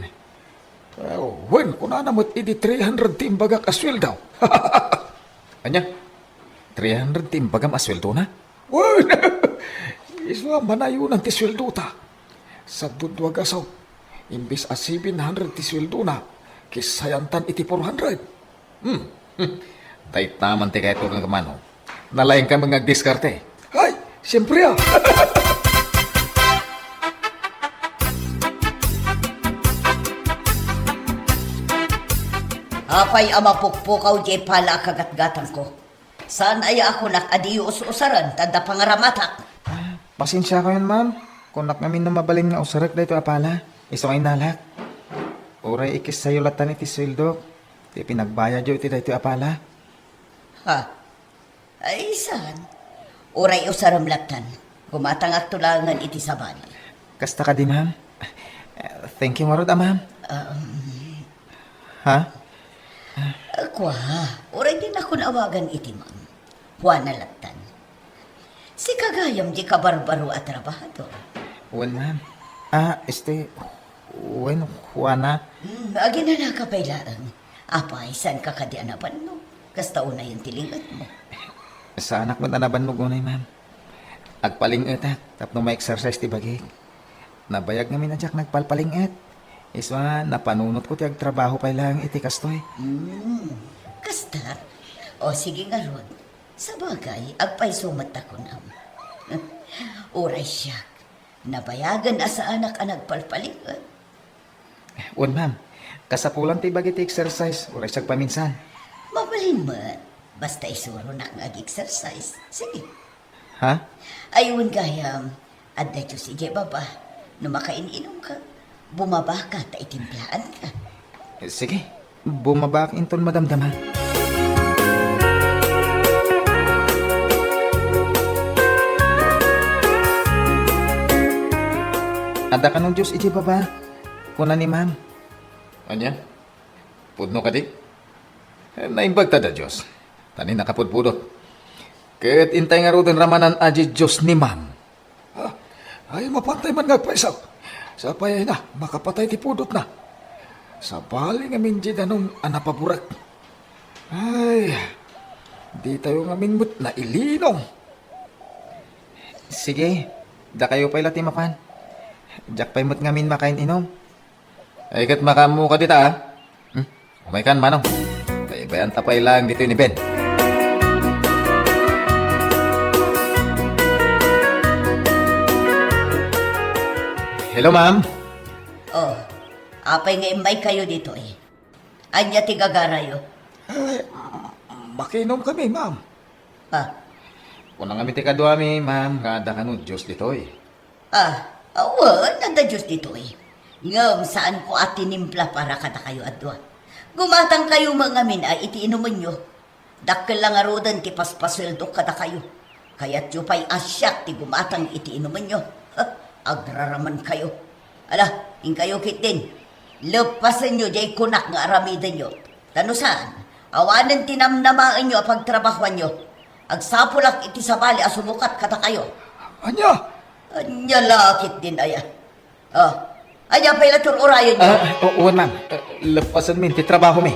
Eh, wen, kunana met idi three hundred ti imbagak a sueldo. Ania? Three hundred ti imbagam a sueldona? Wen, isu a manayonan ti sueldota. Sadudua gasut, imbes a seven hundred ti sueldona, kisayantan iti four hundred. Hmm. Hmm. Dayta man ti kayatko nga mano. Nalaingka met nga agdiskarte. Ay, siempre a. Apay a mapukpukaw diay pala a kagatgatangko? Saan aya a kunak a diyo us-usaren ta adda pangaramatak? Ah, pasensiakayon, ma'am. Kunak ngamin no mabalin nga usarek daytoy a pala. Isu nga innalak. Uray ikissayo lattan iti sueldok ti pinagbayadyo iti daytoy a pala. Ha? Ay, saan? Uray usarem lattan. Gumatangakto laengen iti sabali. Kasta kadi, ma'am? Thank you ngarud, a, ma'am. Um, Ha? Kua, uray dinakon awagan iti ma'am. Juana lattan. Sika gayam diay kabarbaro a trabahador. Wen, ma'am. Ah, este, wen, Juana. Hmm, aginanaka pay laeng. Apay, saanka kadi a nabannog? Kasta unayen ti ling-etmo. Saanak met a nabannog unay, ma'am. Agpaling-etak tapno ma-exercise ti bagik. Nabayag ngamin a diak nagpalpaling-et. Isu a, napanunotko ti agtrabaho pay laeng iti kastoy. Hmm, kasta? O, sige ngarud. Sabagay, agpayso met ta kunam. Uray siak, nabayagen a saanak a nagpalpaling-et. Wen, ma'am. Kasapulan ti bagi ti exercise, uray sagpaminsan. Mabalin met. Basta isuronak nga ag-exercise. Sige. Ha? Ay, wen gayam. Adda juice idiay baba. No makain-inumka, bumabaka ta itimplaanka. Sige. Bumabak inton madamdama. Adda kano juice idiay baba? Kuna ni ma'am. Ania? Pudno kadi? Eh, naimbag ta da juice. Ta ni nakapudpudot. Ket intay ngaruden ramanan a juice ni ma'am. Ah, ay, mapantay man nga agpayso. Sapay ay na, makapatay ti pudotna. Sabali ngamin diay danum a napaburek. Ay, ditayo ngamin met nailinong. Sige, dakayo pay la ti mapan. Diak pay met ngamin makain-inum. Ay, ket makaammo ka dita, a? Hmm? Umaykan, Manong. Baybay-an ta pay laeng ditoy ni Ben. Hello, ma'am. Oh, apay nga immaykayo ditoy? Ania ti gagarayo? Eh, makinom kami, ma'am. Ah. Kuna ngamin ti kaduami, ma'am, nga adda kano juice ditoy. Ah, awan, adda juice ditoy. Ngem saanko a tinimpla para kadakayo a dua. Gumatangkayo met ngamin a iti inumenyo. Dakkel la ngaruden ti paspasueldok kadakayo. Kayatyo pay a siak ti gumatang iti inumenyo. Huh, agraramankayo. Ala, inkayo ketdin. Leppasenyo diay kunak nga aramidenyo. Ta no saan, awanen ti namnamaenyo a pagtrabahoanyo. Agsapulak iti sabali a sumukat kadakayo. Ania? Ania la ketdin aya? Oh, ania pay la tur-urayenyo? Ah, o-, wen, ma'am. Eh, leppasenmin ti trabahomi.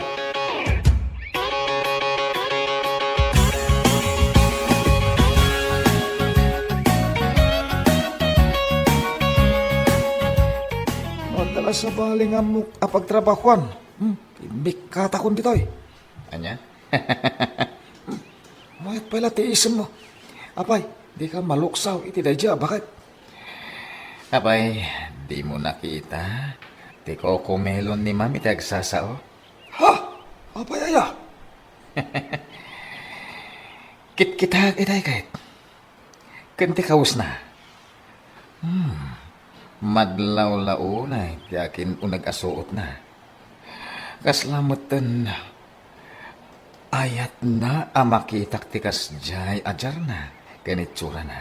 Adda la sabali nga ammok a pagtrabahoan. Hmm, imbikkatakon ditoy. Ania? Mayat pay la ti isemmo. Apay, dika maluksaw iti daydi a baket. Apay, dimo nakita ti kokomelon ni ma'am iti agsasao? Ha? Apay aya? Kitkitak itay ket. Ken ti kawesna. Hmm. Madlawlaw unay ti akin-uneg a suotna. Kasla metten ayatna a makitak ti kasdiay a diarna ken itsurana.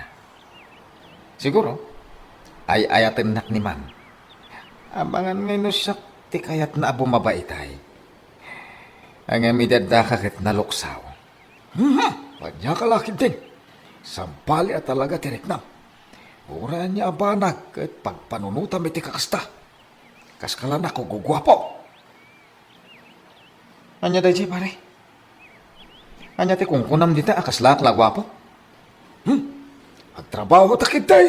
Siguro, ay-ayatennak ni ma'am. Amangan ngay no siak Ti kayatna a bumaba itay. Ngem idi addaka ket naluksaw. Hmm, ania ka la ketdin? Sabali a talaga ti riknam. Uray ania a banag ket pagpanunotam iti kakasta. Kas kalanak, guguapo. Ania daydiay, pare? Ania ti kunkunam dita a kaslaak la guapo? Hmm? Agtrabaho ta ketdi.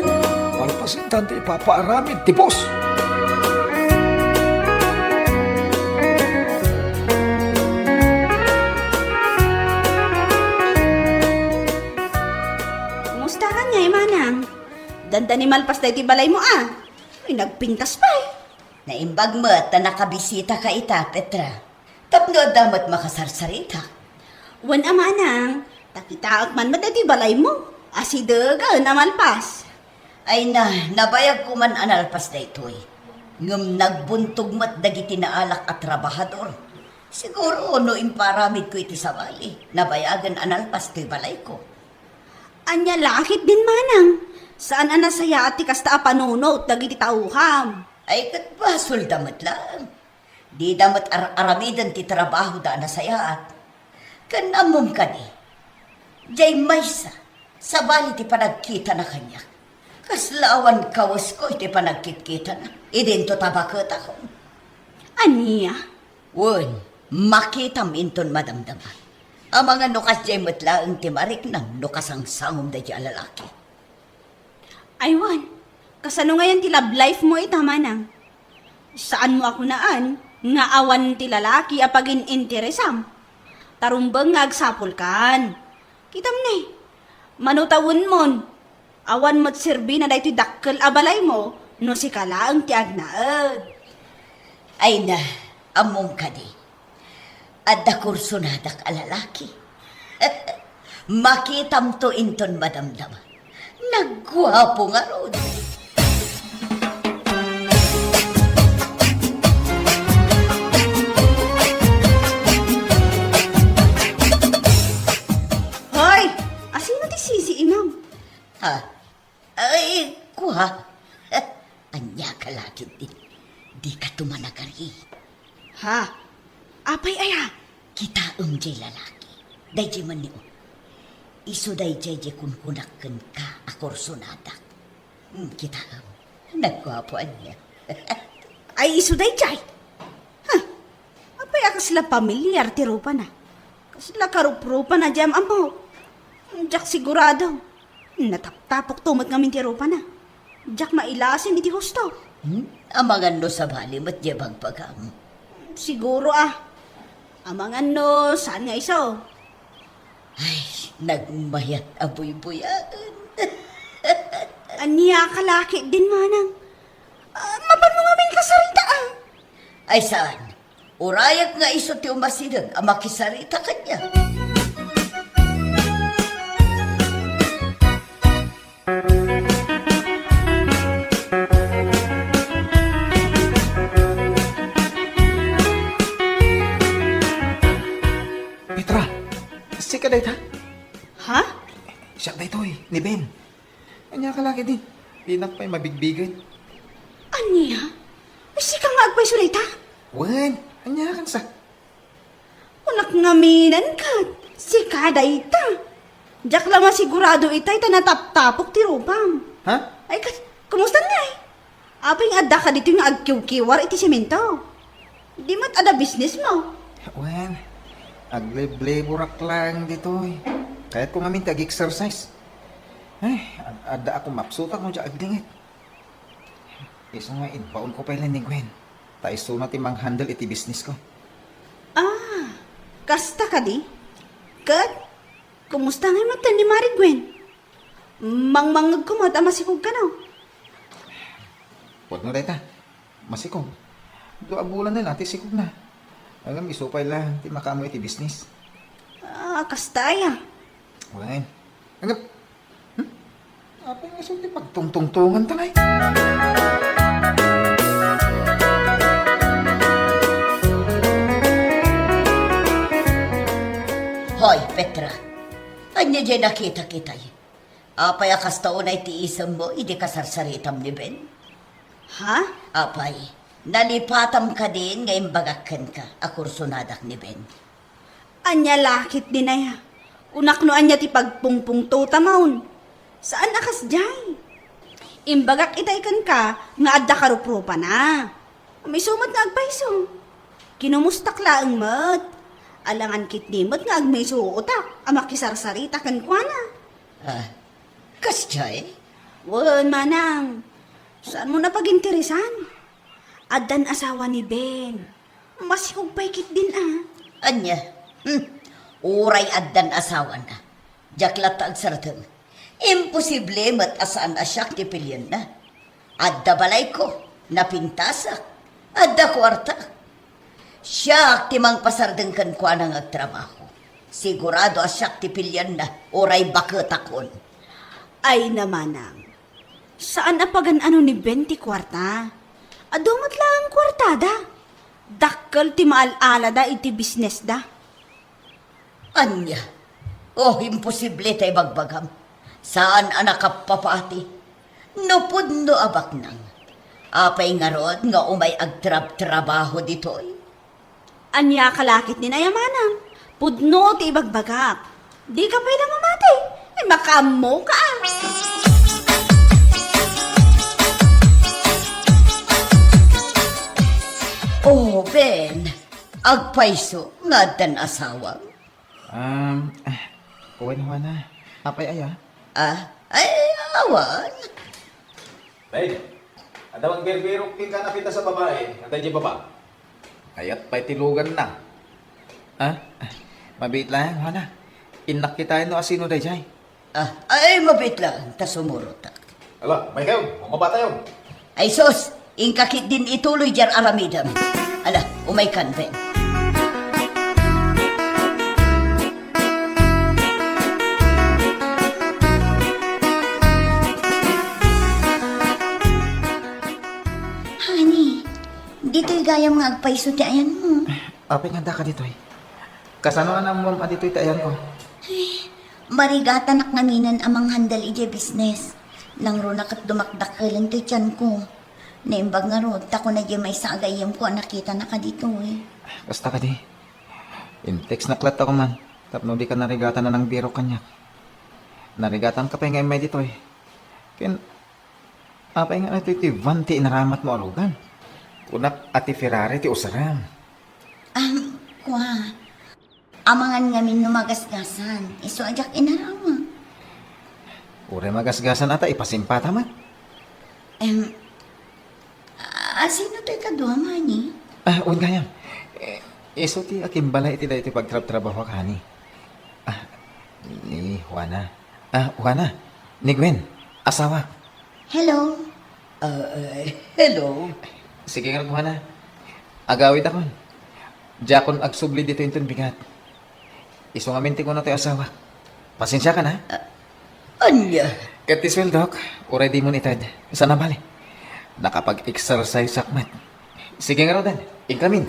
Palpasentan ti ipapaaramid ti boss. Kumusta kaniay, manang? Dandani malpas daytoy balaymo, a. Ay, nagpintas pay. Naimbag met ta nakabisitaka ita, Petra. Tapno adda met makasarsarita. Wen a, manang, ta kitaek man met daytoy balaymo. Asidegen a malpas. Ay na, nabayagko man a nalpas daytoy. Ngem nagbuntog met dagiti naalak a trabahador. Siguro no imparamidko iti sabali, nabayagen a nalpas toy balayko. Ania la ketdin, manang? Saan a nasayaat ti kasta a panunot dagiti taoam. Ay, ket basolda met laeng. Dida met ar-aramiden ti trabahoda a nasayaat. Ken ammom kadi, diay maysa, sabali ti panagkitana kaniak. Kasla awan kawesko iti panagkitkitana, idinto ta baketakon. Ania? Wen, makitam inton madamdama. Amangan no kasdiay met laeng ti mariknam no kasangsangom daydiay a lalaki. Ay wen, kasano ngayen ti love life mo ita, manang? Saanmo a kunaan nga awan ti lalaki a pagin-interesam? Ta rumbeng nga agsapulkan. Kitam ne, mano tawenmon, awan met serbina daytoy dakkel a balaymo no sika laeng ti agnaed. Ay na, ammom kadi. Adda kursonadak a lalaki. Makitamto inton madamdama. Nagguapo ngarud. Hoy! Asino ti sisiimam? Ha? Ay, kua. Ania ka la ketdi? Dika tumanagari. Ha? Apay aya? Kitaem diay lalaki. Daydiay man ni, o. Isu daydiay diay kunkunak kenka a kursonadak. Hmm, kitaem. Nagguapo ania. Ay, isu daydiay. Huh. Apay a kasla pamilyar ti rupana? Kasla karuprupana diay am-ammok? Diak sigurado. Nataptapokto met ngamin ti rupana. Diak mailasin iti husto. Hmm? Amangan no sabali met diay bagbagam. Siguro a. Amangan no saan nga isu. Ay, nagmayat a buybuyaen. Ania ka la ketdin, manang? Ah, mapanmo ngamin kasarita, a. Ay, saan? Urayek nga isu ti umasideg a makisarita kaniak. Petra, sika dayta? Ha? Siak daytoy, ni Ben. Ania ka la ketdi? Dinak pay mabigbigen. Ania? Ay, sika nga agpayso dayta? Wen, ania kansa? Kunak ngamin ket, sika dayta. Diak la masigurado itay ta nataptapok ti rupam. Ha? Ay, kas-, kumusta ngay? Apay nga addaka ditoy nga agkiwkiwar iti semento? Di met adda business mo? Wen, aglebleburak laeng ditoy. Kayatko ngamin ti ag-exercise. Ay, ad-, adda a kumapsutak no diak agdingit. Isu nga, imbaonko pay laeng ni Gwen. Ta isuna ti manghandle iti business ko. Ah, kasta kadi? Ket, kumusta ngay met ni Mari Gwen? Mangmangngegko met a masikog kano? Pudno dayta. Masikog. Dua a bulan na la ti sikogna. Ngem isu pay laeng ti makaammo iti business. Ah, kasta aya. Wen. Ngem, hmm? Apay nga isu ti pagtungtungtonganta ngay? Hoy, Petra. Ania diay nakitak itay? Apay a kasta unay ti isemmo idi kasarsaritam ni Ben? Ha? Apay, Nalipatam kadin nga imbagak kenka a kursonadak ni Ben? Ania la ketdin aya? Kunak no ania ti pagpungpungtotam. Saan a kasdiay. Imbagak itay kenka nga adda karuprupana. Isu met nga agpayso. Kinumustak laeng met. Alangan ketdi met nga agmaysuotak a makisarsarita kenkuana. Ah, kasdiay? Wen, manang. Saanmo a paginteresan? Addan asawa ni Ben. Masikog pay ketdin a. Ania? Hmm. Uray addan asawana. Diak latta agsardeng. Imposible met a saan a siak ti pilienna. Adda balayko, napintasak, adda kuarta. Siak ti mangpasardeng kenkuana nga agtrabaho. Sigurado a siak ti pilienna, uray baketakon. Ay, manang. Saan a pagan-ano ni Ben ti kuarta. Adu met laeng kuartada. Dakkel ti maal-alada iti bisnesda. Ania? Oh, imposible ta ibagbagam. Saan a nakappapati. No pudno a baknang. Apay ngarud nga umay agtrabtrabaho ditoy? Ania ka la ketdin aya, manang? Pudno ti ibagbagak. Dika pay la mamati. Ay, makaammoka a. Oh, Ben, agpayso nga addan asawam? Um, ah, wen, Juana. Apay aya? Ah, ay, awan. Nay, adda man birbirok kenka a nakitas a babai, adda idiay baba. Kayat pay ti luganna. Ah, mabiit laeng, Juana. Innak kitaen no asino daydiay. Ah, ay, mabiit laeng, ta sumurotak. Ala, umaykayo, mabatayo. Ay sus, inka ketdin ituloy diay aramidem. Ala, umaykan, Ben. Honey, ditoy gayam nga agpayso ti ayanmo. Apay nga addaka ditoy? Kasano a naammoam a ditoy ti ayanko? Ay, marigatanak ngamin a manghandle idiay business. Nangruna ket dumakdakkelen ti tianko. Naimbag ngarud ta kuna diay maysa a gayyemko a nakitanaka ditoy. Kasta kadi. In-textnak latta koma tapno dika narigatan a nangbirok kaniak. Narigatanka pay nga immay ditoy. Ken, apay nga daytoy ti van ti inaramatmo a lugan? Kunak a ti Ferrari ti usarem. Am, kua. Amangan ngamin no magasgasan, isu a diak inaramat. Uray magasgasan a ta ipasimpata met. Em, a-, asino toy kaduam, honey? Ah, wen gayam. Eh, isu ti akimbalay iti daytoy pagtrabtrabahoak, honey. Ah, ni Juana. Ah, Juana. Ni Gwen. Asawak. Hello. Ah, eh, hello. Sige ngarud, Juana. Agawidakon. Diakon agsubli ditoy inton bigat. Isu ngamin ti kuna toy asawak. Pasensiakan, ha? Ah, ania? Ket ti sueldok, uray dimon ited. Saan a bale. Nakapag-exerciseak met. Sige ngaruden, inkamin.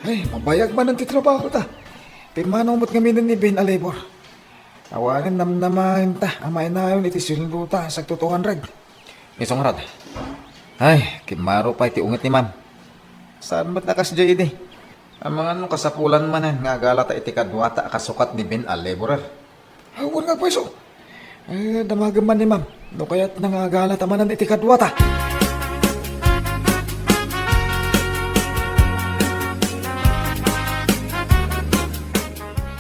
Ay, mabayag manen ti trabahota. Pimmanaw met ngamin ni Ben a labor. Awanen namnamaenta a mainayon iti sueldota a sagto two hundred. Isu ngarud. Ay, kimmaro pay ti unget ni Ma'am. Saan met a kasdiay idi? Amangan no kasapulan manen nga agalata iti kaduata a kasukat ni Ben a laborer. Awan nga agpayso. Eh, damagem man ni Ma'am no kayatna nga agalata manen iti kaduata.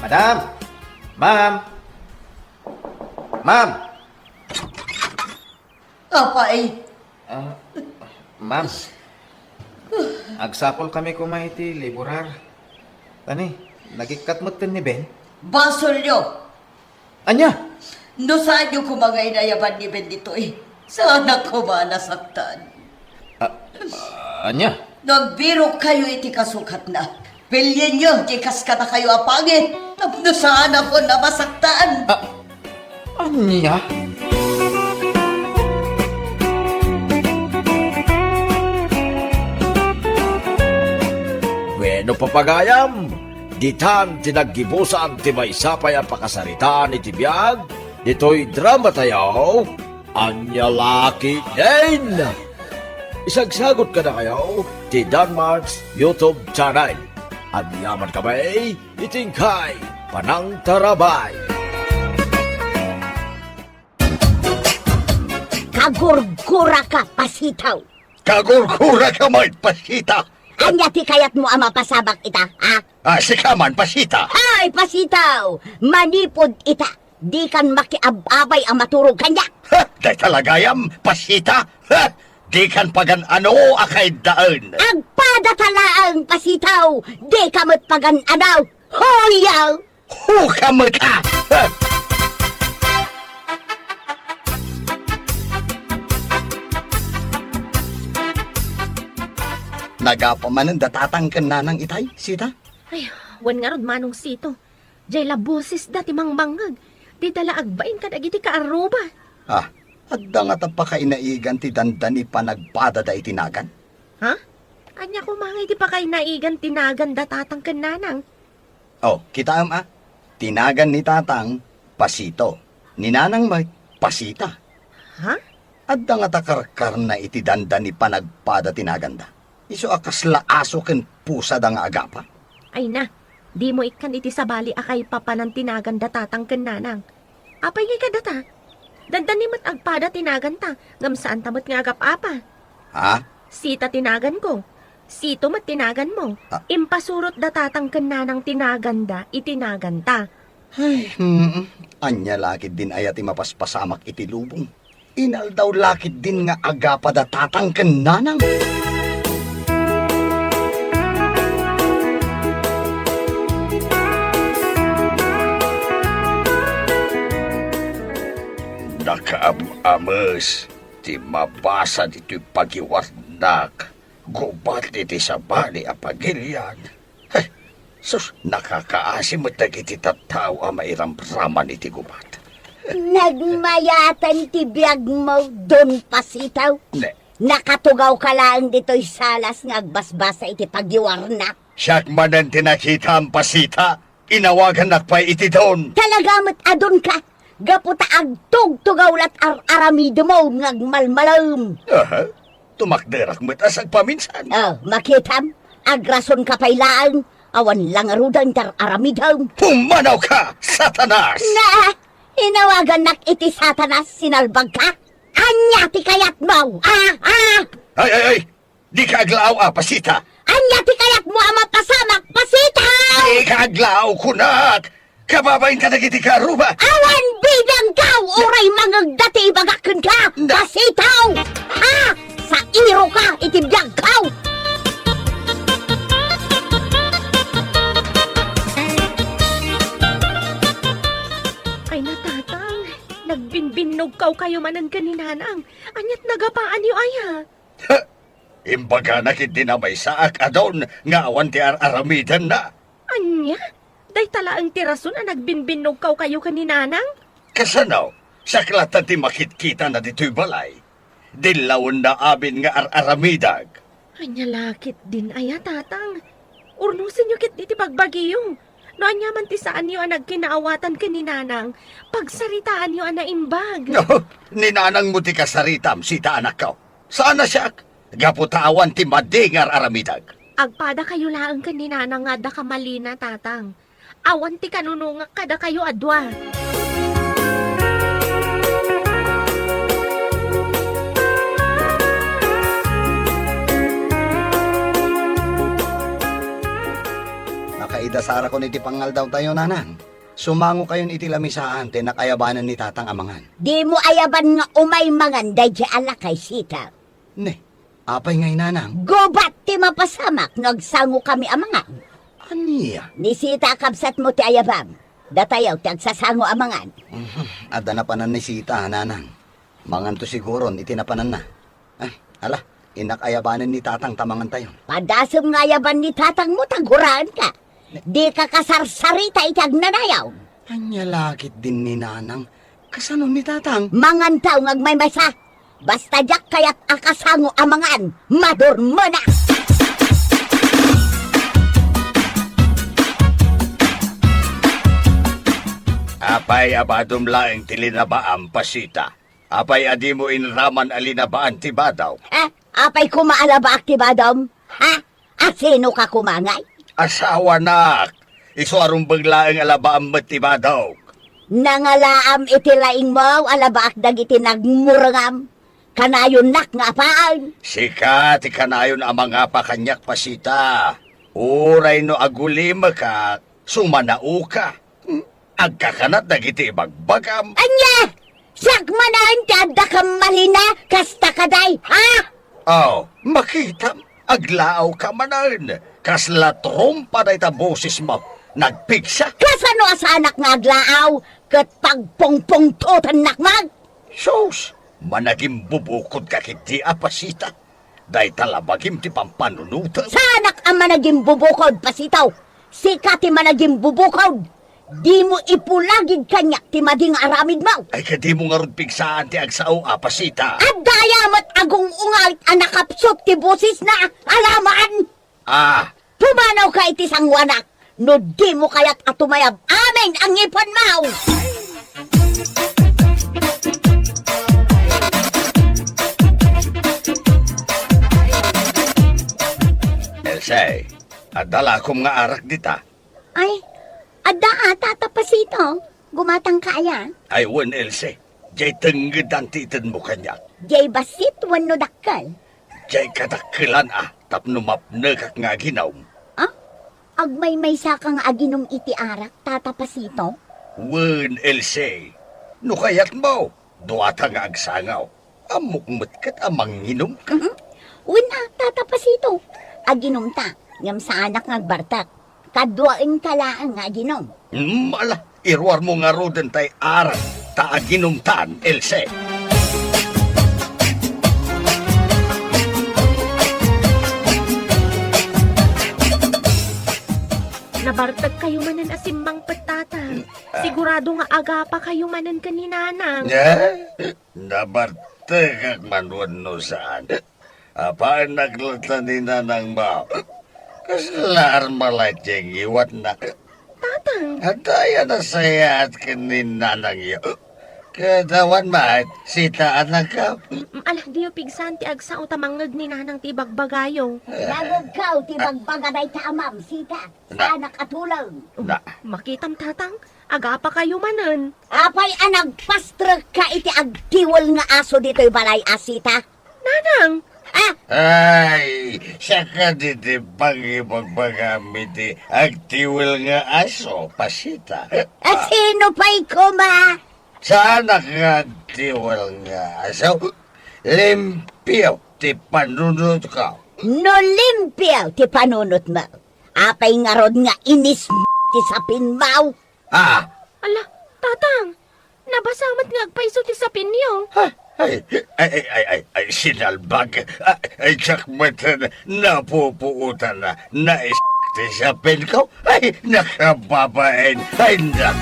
Madam! Ma'am! Ma'am! Apay? Ah, ma'am. Agsapulkami koma iti laborer. Tani, nagikkat metten ni Ben. Basolyo! Ania? No saanyo koma nga inayaban ni Ben ditoy, saanak koma a nasaktan. Ah, ania? No agbirokkayo iti kasukatna, pilienyo ti kas kadakayo a pangit tapno saanakon a masaktan. Ah, ania? Bueno, papagayam, Ditan ti naggibusan ti maysa pay a pakasaritaan iti biag ditoy dramatayo, Ania La Ketdin! Isagsagut kadakayo ti Danmark's YouTube channel. Agyaman kami iti inkay panangtarabay. Kagurguraka, Pasitaw! Kagurguraka met, Pasita! Ania ti kayatmo a mapasamak ita, ha? Ah, sika man, Pasita! Hay, Pasitaw! Manipud ita, dikan makiab-abay a maturog kaniak! Ha? Dayta la gayam, Pasita! Ha? Dikan pagan-ano a kaiddaen! Agpadata laeng, Pasitaw! Dika met pagan-ano! Hoyaw! Hukam ka! Nagapa manen da tatang ken nanang itay, Sita? Ay, wen ngarud, Manong Sito. Jay la bosesda ti mangmangngeg. Dida la agbain kadagiti kaarruba. Ah, adda ngata pakainaigan ti dandani panagpadada iti nagan? Ha? Ania koma ngay ti pakainaigan ti nagan da tatang ken nanang? Oh, kitaem a. Ti nagan ni tatang, Pasito. Ni nanang met, Pasita. Ha? Adda ngata karkarna iti dandani panagpada ti naganda. Isu a kasla aso ken pusada nga agapa. Ay na, dimo ikkan iti sabali a kaipapanan ti nagan da tatang ken nanang. Apay ngay kadata? Dandani met agpada ti naganta, ngem saanta met nga agap-apa. Ha? Sita ti naganko. Sito met ti naganmo. Ah. Impasurot da tatang ken nanang ti naganda iti naganta. Ay, mm, ania la ketdin aya ti mapaspasamak iti lubong? Inaldaw la ketdin nga agapa da tatang ken nanang. Nakaam-ames ti mabasa ditoy pagiwarnak, gubat iti sabali a pagilian. Heh, sus, nakakaasi met dagiti tattao a mairamraman iti gubat. Nagmayaten ti biagmo, Don Pasitaw. Ne. Nakatugawka laeng ditoy salas nga agbasbasa iti pagiwarnak. Siak manen ti nakitam, Pasita. Inawagannak pay iti don. Talaga met a don ka, gapu ta agtugtugaw la ti ar-aramidem nga agmalmalem. Aha. Tumakderak met a sagpaminsan. Oh, makitam, agrason ka pay laeng, awan la ngaruden ti ar-aramidem. Pumanaw ka, Satanas! Na, inawagannak iti Satanas, sinalbag ka? Ania ti kayatmo? Ah, ah! Ay, ay, ay! Dika aglaaw a, Pasita! Ania ti kayatmo a mapasamak, Pasita? Dika aglaaw, kunak! Kababain kadagiti kaarruba! Awan bibiangkaw, uray mangegda ti ibagak kenka, Na- Pasitaw! Ha? Sairo ka iti biagkaw! Ay, natatang, nagbinbinnogkaw kayo manen ken ni Nanang. Aniat nagapaanyo aya? Ha! Imbagana ketdi a maysaak a don nga awan ti ar-aramidenna. Ania? Dayta laeng ti rason a nagbinbinnogkaw kayo ken ni Nanang? Kasano? Siak latta ti makitkitana ditoy balay. Dillawenna amin nga ar-aramidak. Ania la ketdin aya, Tatang? Urnosenyo ketdi ti bagbagiyo. No ania man ti saanyo a nagkinaawatan ken ni Nanang, pagsaritaanyo a naimbag. Ni Nanangmo ti kasaritam, Sita, anakko. Saan a siak, gapu ta awan ti madi nga ar-aramidak. Agpadakayo laeng ken ni Nanang nga adda kamalina, Tatang. Awan ti kanunongak kadakayo a dua. Nakaidasarakon iti pangngaldawtayo, Nanang. Sumangokayon iti lamisaan ta innak ayabanen ni Tatang a mangan. Dimo ayaban nga umay mangan daydiay a lakay, Sita. Ne, apay ngay, Nanang? Gubat ti mapasamak no agsangokami a mangan. Ania? Ni Sita a kabsatmo ti ayabam. Datayo ti agsasango a mangan. Mhm, adda napanan ni Sita, Nanang. Manganto siguron iti napananna. Ah, ala, innak ayabanen ni Tatang ta mangantayon. Padasem nga ayaban ni Tatangmo ta guraenka. Dika kasarsarita iti agnanayon. Ania la ketdin ni Nanang? Kasano ni Tatang? Mangantaw nga agmaymaysa. Basta diak kayat a kasango a mangan, madurmenak. Apay a badom laeng ti linabaam, Pasita? Apay a dimo inraman a linabaan ti badaw? Eh, apay koma a labaak ti badom? Ha? A sino ka koma ngay? Asawanak! Isu a rumbeng laeng a labaam met ti badaw. Nangalaam iti laingmo a labaak dagiti nagmurngam. Kanayonnak nga apaen. Sika ti kanayon a mangapa kaniak, Pasita. Uray no agulimekak, sumanaoka. Hmm? Agkakanat dagiti ibagbagam. Ania? Siak manen ti adda kammalina, kasta kadi, ha? Oh, makitam, aglaawka manen. Kasla trompa dayta bosesmo. Nagpigsa. Kasano a saanak nga aglaaw ket pagpungpungtotennak man? Sus, managimbubukod ka ketdi a, Pasita. Dayta la bagim ti pampanunotem. Saanak a managimbubukod, Pasita. Sika ti managimbubukod. Dimo ipulagid kaniak ti madi nga aramidmo. Ay, kadimo ngarud pigsaan ti agsao a, Pasita. Adda aya met agung-ungal a nakapsut ti bosesna a lamaan. Ah. Pumanawka iti sangoanak no dimo kayat a tumayab amin a ngipenmo. Else, adda lakom nga arak dita? Ay, adda a, Tata Pasito. Gumatangka aya? Ay, wen, Else. Jay tenggedan ti itedmo kaniak. Jay bassit wenno dakkel? Jay kadakkelan a tapno mapnekak nga aginom. Ah? Agmaymaysaka nga aginom iti arak, Tata Pasito? Wen, Else. No kayatmo, duata nga agsangaw. Ammok met ket a manginom ka. Mhm. Wen a, Tata Pasito. Aginomta, ngem saanak nga agbartek. Kaduaenka laeng nga aginom. Hmm, ala, iruarmo ngaruden tay arak ta aginomtan, Else. Nabartekkayo manen a simmangpet, Tata. Ah. Sigurado nga agapakayo manen ken ni Nanang. Eh? Nabartekak man wenno saan? Apaennak latta ni Nanangmo. Kasla armalay ti ngiwatna? Tatang. Adda aya nasayaat ken ni Nanangyo? Ket awan met, Sita, anakko. Mm, ala, diyo pigsaan ti agsao ta mangngeg ni Nanang ti ibagbagayo. Nangngegko ti ibagbaga dayta amam, Sita. Na. Saanak a tuleng. Na. Makitam, Tatang. Agapakayo manen. Apay a nagpastrekka iti agtiwel nga aso ditoy balay a, Sita? Nanang! Ah! Ay, siak kadi ti pangibagbagam iti agtiwel nga aso, Pasita. A sino pay koma? Saanak nga agtiwel nga aso. Limpio ti panunotko. No limpio ti panunotmo, apay ngarud nga inis ti sapinmo? Ah! Ala, Tatang, nabasa met nga agpayso ti sapinyo. Ha? Ay, ay, ay, ay, ay, ay, sinalbag. Ay, ay, diak met napupuotan na, nais ti sapinko. Ay, nakababain. Ay, na.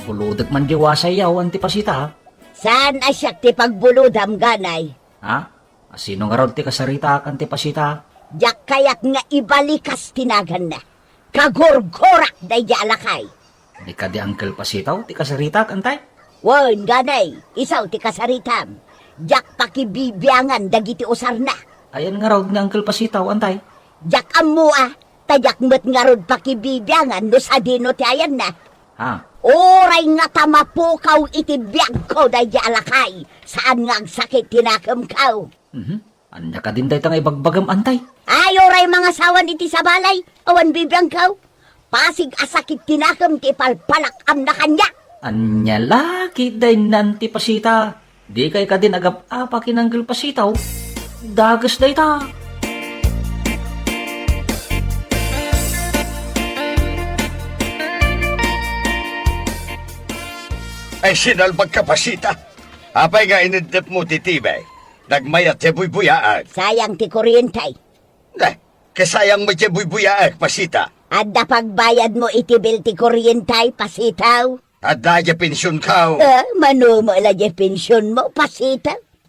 Bulodek man di wasay yaw, Anti Pasita, ha? Saan a siak ti pagbulodam, Ganay? Ha? A sino ngarud ti kasaritaak, Anti Pasita? Diak kayat nga ibalikas ti naganna. Kagurgurak daydi a lakay. Di kadi Uncle Pasitaw ti kasaritaak, Antay? Wen, Ganay, isu ti kasaritam. Diak pakibibiangan dagiti usarna. Ayan ngarud nga Uncle Pasitaw, Antay? Diak ammo a, ta diak met ngarud pakibibiangan no sadino ti ayanna. Ha? Uray ngata mapukaw iti biagko daydi a lakay, saan nga agsakit ti nakemko. Mhm. Ania kadin dayta nga ibagbagam, Antay? Ay, uray mangasawan iti sabalay, awan bibiangko. Pasig a sakit ti nakem ti ipalpalak-amna kaniak. Ania la ketdin, Anti Pasita? Dikay kadin agap-apa ken Uncle Pasitaw? Dakes dayta. Ay, sinalbagka, Pasita. Apay nga ineddepmo ti T V? Nagmayat ti buybuyaag. Sayang ti kuryente. Eh, kasayang met ti buybuyaag, Pasita. Adda pagbayadmo iti bill ti kuryente, Pasitaw? Adda diay pensionko. Eh, mano met la diay pensionmo, Pasitaw?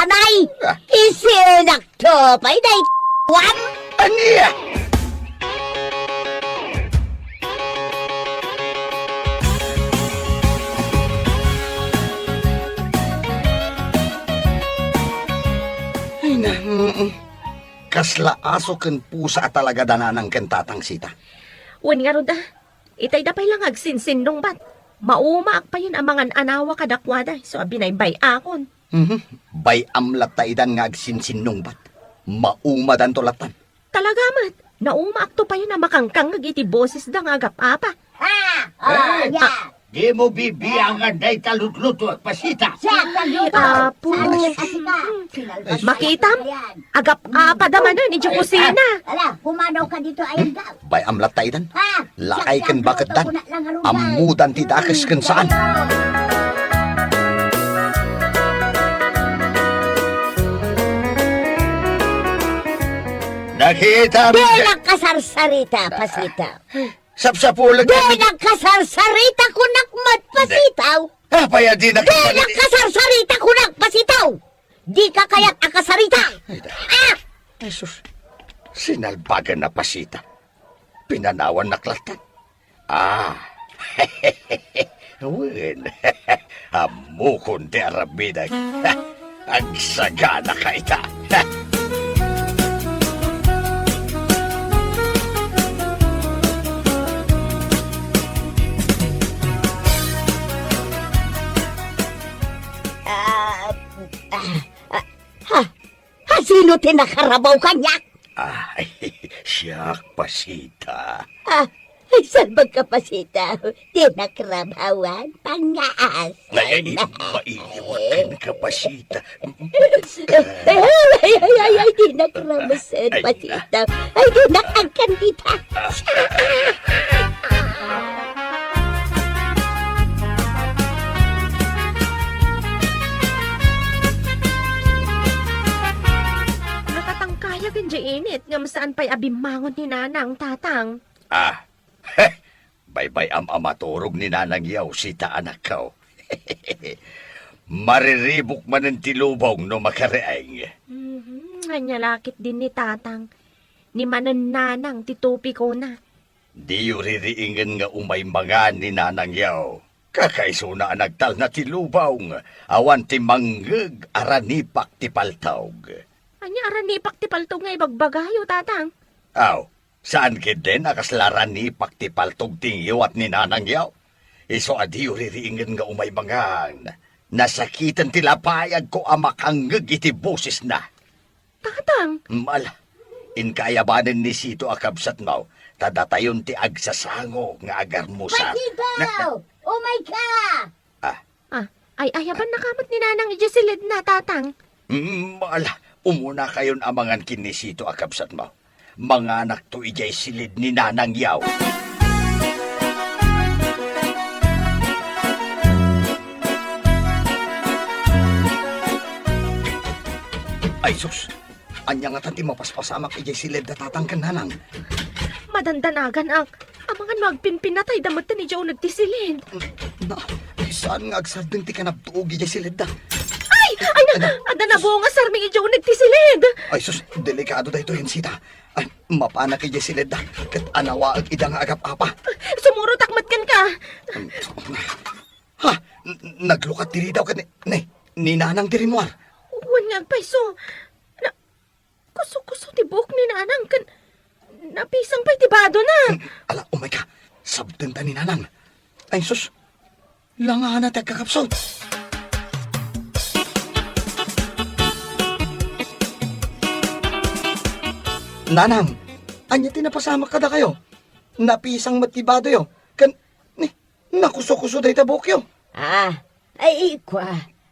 Anay! Ah. Isinakto pay day, wan? Ania? Ay, na, mm, mm. Kasla aso ken pusa a talaga da nanang ken tatang Sita. Wen ngarud, a. Itay da pay la nga agsinsinnungbat. Maumaak payen a mangan-anawa kadakuada, isu a binaybay-akon. Mhm. Bay-am latta idan nga agsinsinnungbat. Maumadanto lattan. Talaga met, naumaakto payen a makangkangngeg iti bosesda nga agap-apa. Ha! Oh, eh, ya! Ah, dimo bibiangan dayta lutluto, Pasita. Siak nagluto. Ay, Apo. Saan ka? Sinalbas Makitam? Yan. Agap-apada manen idiay kusina. Ala, pumanaw ka dito, ayan ka. Bay-am latta idan. Ha? Lakay ken baketdan. Ammodan ti dakes ken saan. Nakita mo Di nagkasarsarita, Pasita. Sapsapulek Di kami. Nagkasarsarita, kunak met, Pasita. Apay a di Di nagkasarsarita. Nagkasarsarita, kunak, Pasita. Dika kayat a kasarita! Ay, da. Ah! Ay, sus. Sinalbagan a Pasita. Pinanawannak lattan. Ah. Wen. Ammokon ti aramidek. Agsagana ka ita. Ah, ah, ah, ha? Ha, sino ti nakarabaw kaniak? Ay, siak, Pasita. Ah, ay, salbag ka, Pasita. Ti nakrabawan, pangaas. Ay, ay, mailiwat ka, Pasita. Ay, ay, ay, ay, di nakramasen, Ay, Pasita. Ay, di nakagkandita. Nakatangkayak idiay init ngem saan pay a bimmangon ni Nanang, Tatang. Ah, baybay-am a maturog ni Nanang Yaw, Sita, anakko. Mariribuk manen ti lubong no makariing. Mhm, ania la ketdin ni Tatang. Ni manen Nanang ti tupikona. Diyo ririingen nga umay mangan ni Nanang Yaw. Kakaisuna a nagtalna ti lubong, awan ti mangngeg a ranipak ti paltog. Ania a ranipak ti paltog nga ibagbagayo, Tatang? Aw, saan ketdin a kasla ranipak ti paltog ti ngiwat ni Nanang Yaw? Isu a diyo ririingen nga umay mangan. Nasakiten ti lapayagko a makangngeg iti bosesna. Tatang! Mm, ala, inka ayabanen ni Sito a kabsatmo, ta datayon ti agsasango nga agarmusar. Pasita! Na, na Umay ka! Ah. Ah, ay-ayabannaka met ni Nanang idiay siledna, Tatang. Mm, ala, umunakayon a mangan ken ni Sito a kabsatmo. Manganakto idiay siled ni Nanang Yaw. Ay, sus! Ania ngatan ti mapaspasamak idiay siled da Tatang ken Nanang? Madandanaganak. Amangan no agpinpinatayda metten idiay uneg ti siled. Na, saan nga agsardeng ti kanabtuog idiay siledda? Ay! Ay, na, Ano? Adda nabungas sarming idiay uneg ti siled. Ay, sus, delikado daytoy, Sita. Ay, mapanak idiay siledda, ket anawaek ida nga agap-apa. Sumurotak met kenka. Ha? N-, naglukat ti ridaw ket ni, ni, ni Nanang ti rimmuar. Wen Agpayso, na, kuso-kuso ti buok ni Nanang ken napisang pay ti badona. Ala, umay ka. Sabdenta ni Nanang. Ay, sus. Langana ti agkakapsut. Nanang, ania ti napasamak kadakayo? Napisang met ti badoyo. Ken, ni, nakuso-kuso dayta buokyo. Ah, ay, ikua.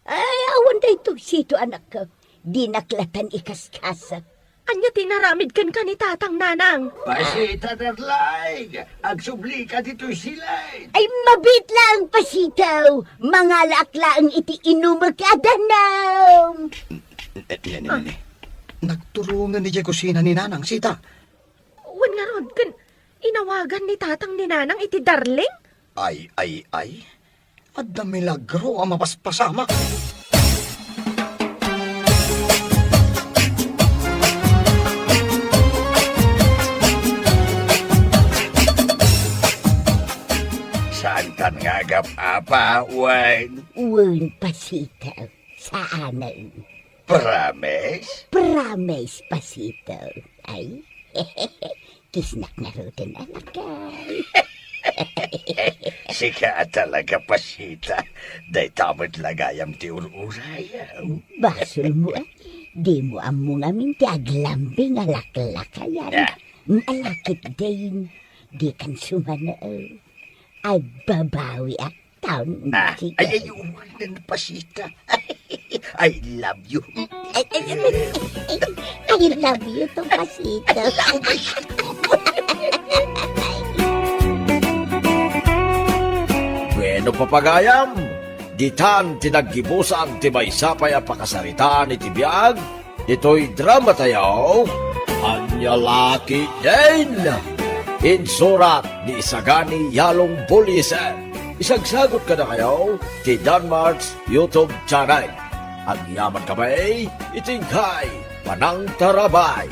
Ay, awan daytoy sito, anakko. Dinak latan ikaskasat. Ania ti naramid kenka ni Tatang, Nanang? Pasita, darling. Agsubli ka ditoy silay. Ay, mabit laeng, Pasitaw. Mangalaak laeng iti inumek a danum. Eh, eh, eh, eh. Nagturungan idiay kusina ni Nanang, sita. Wen ngarud, ken inawagan ni Tatang ni Nanang iti darling? Ay, ay, ay. Adda milagro a mapaspasamak. Saankan nga agap-apa, wen? Wen, Pasitaw. Saanen. Promise? Promise, Pasitaw. Ay, kisnak ngaruden, anakko. Sika a talaga, Pasita. Dayta met la gayam ti ur-urayam. Basolmo, a. Dimo ammo ngamin ti aglambing a laklakayan. Ah. Ala ketdin, dikan sumano. Agbabawiak. Tan, Ah, sige. Ay, ay, uwanan, Pasita. I love you. Ay, ay, ay, ay, I love you too, Pasita. Bueno, papagayam, ditan ti naggibusan ti maysa pay a pakasaritaan iti biag, ditoy dramatayo, Ania La Ketdin. Insurat ni Isagani Yalong Buliesen. Isagsagut kadakayo ti Danmark's YouTube channel. Agyaman kami iti inkay panangtarabay.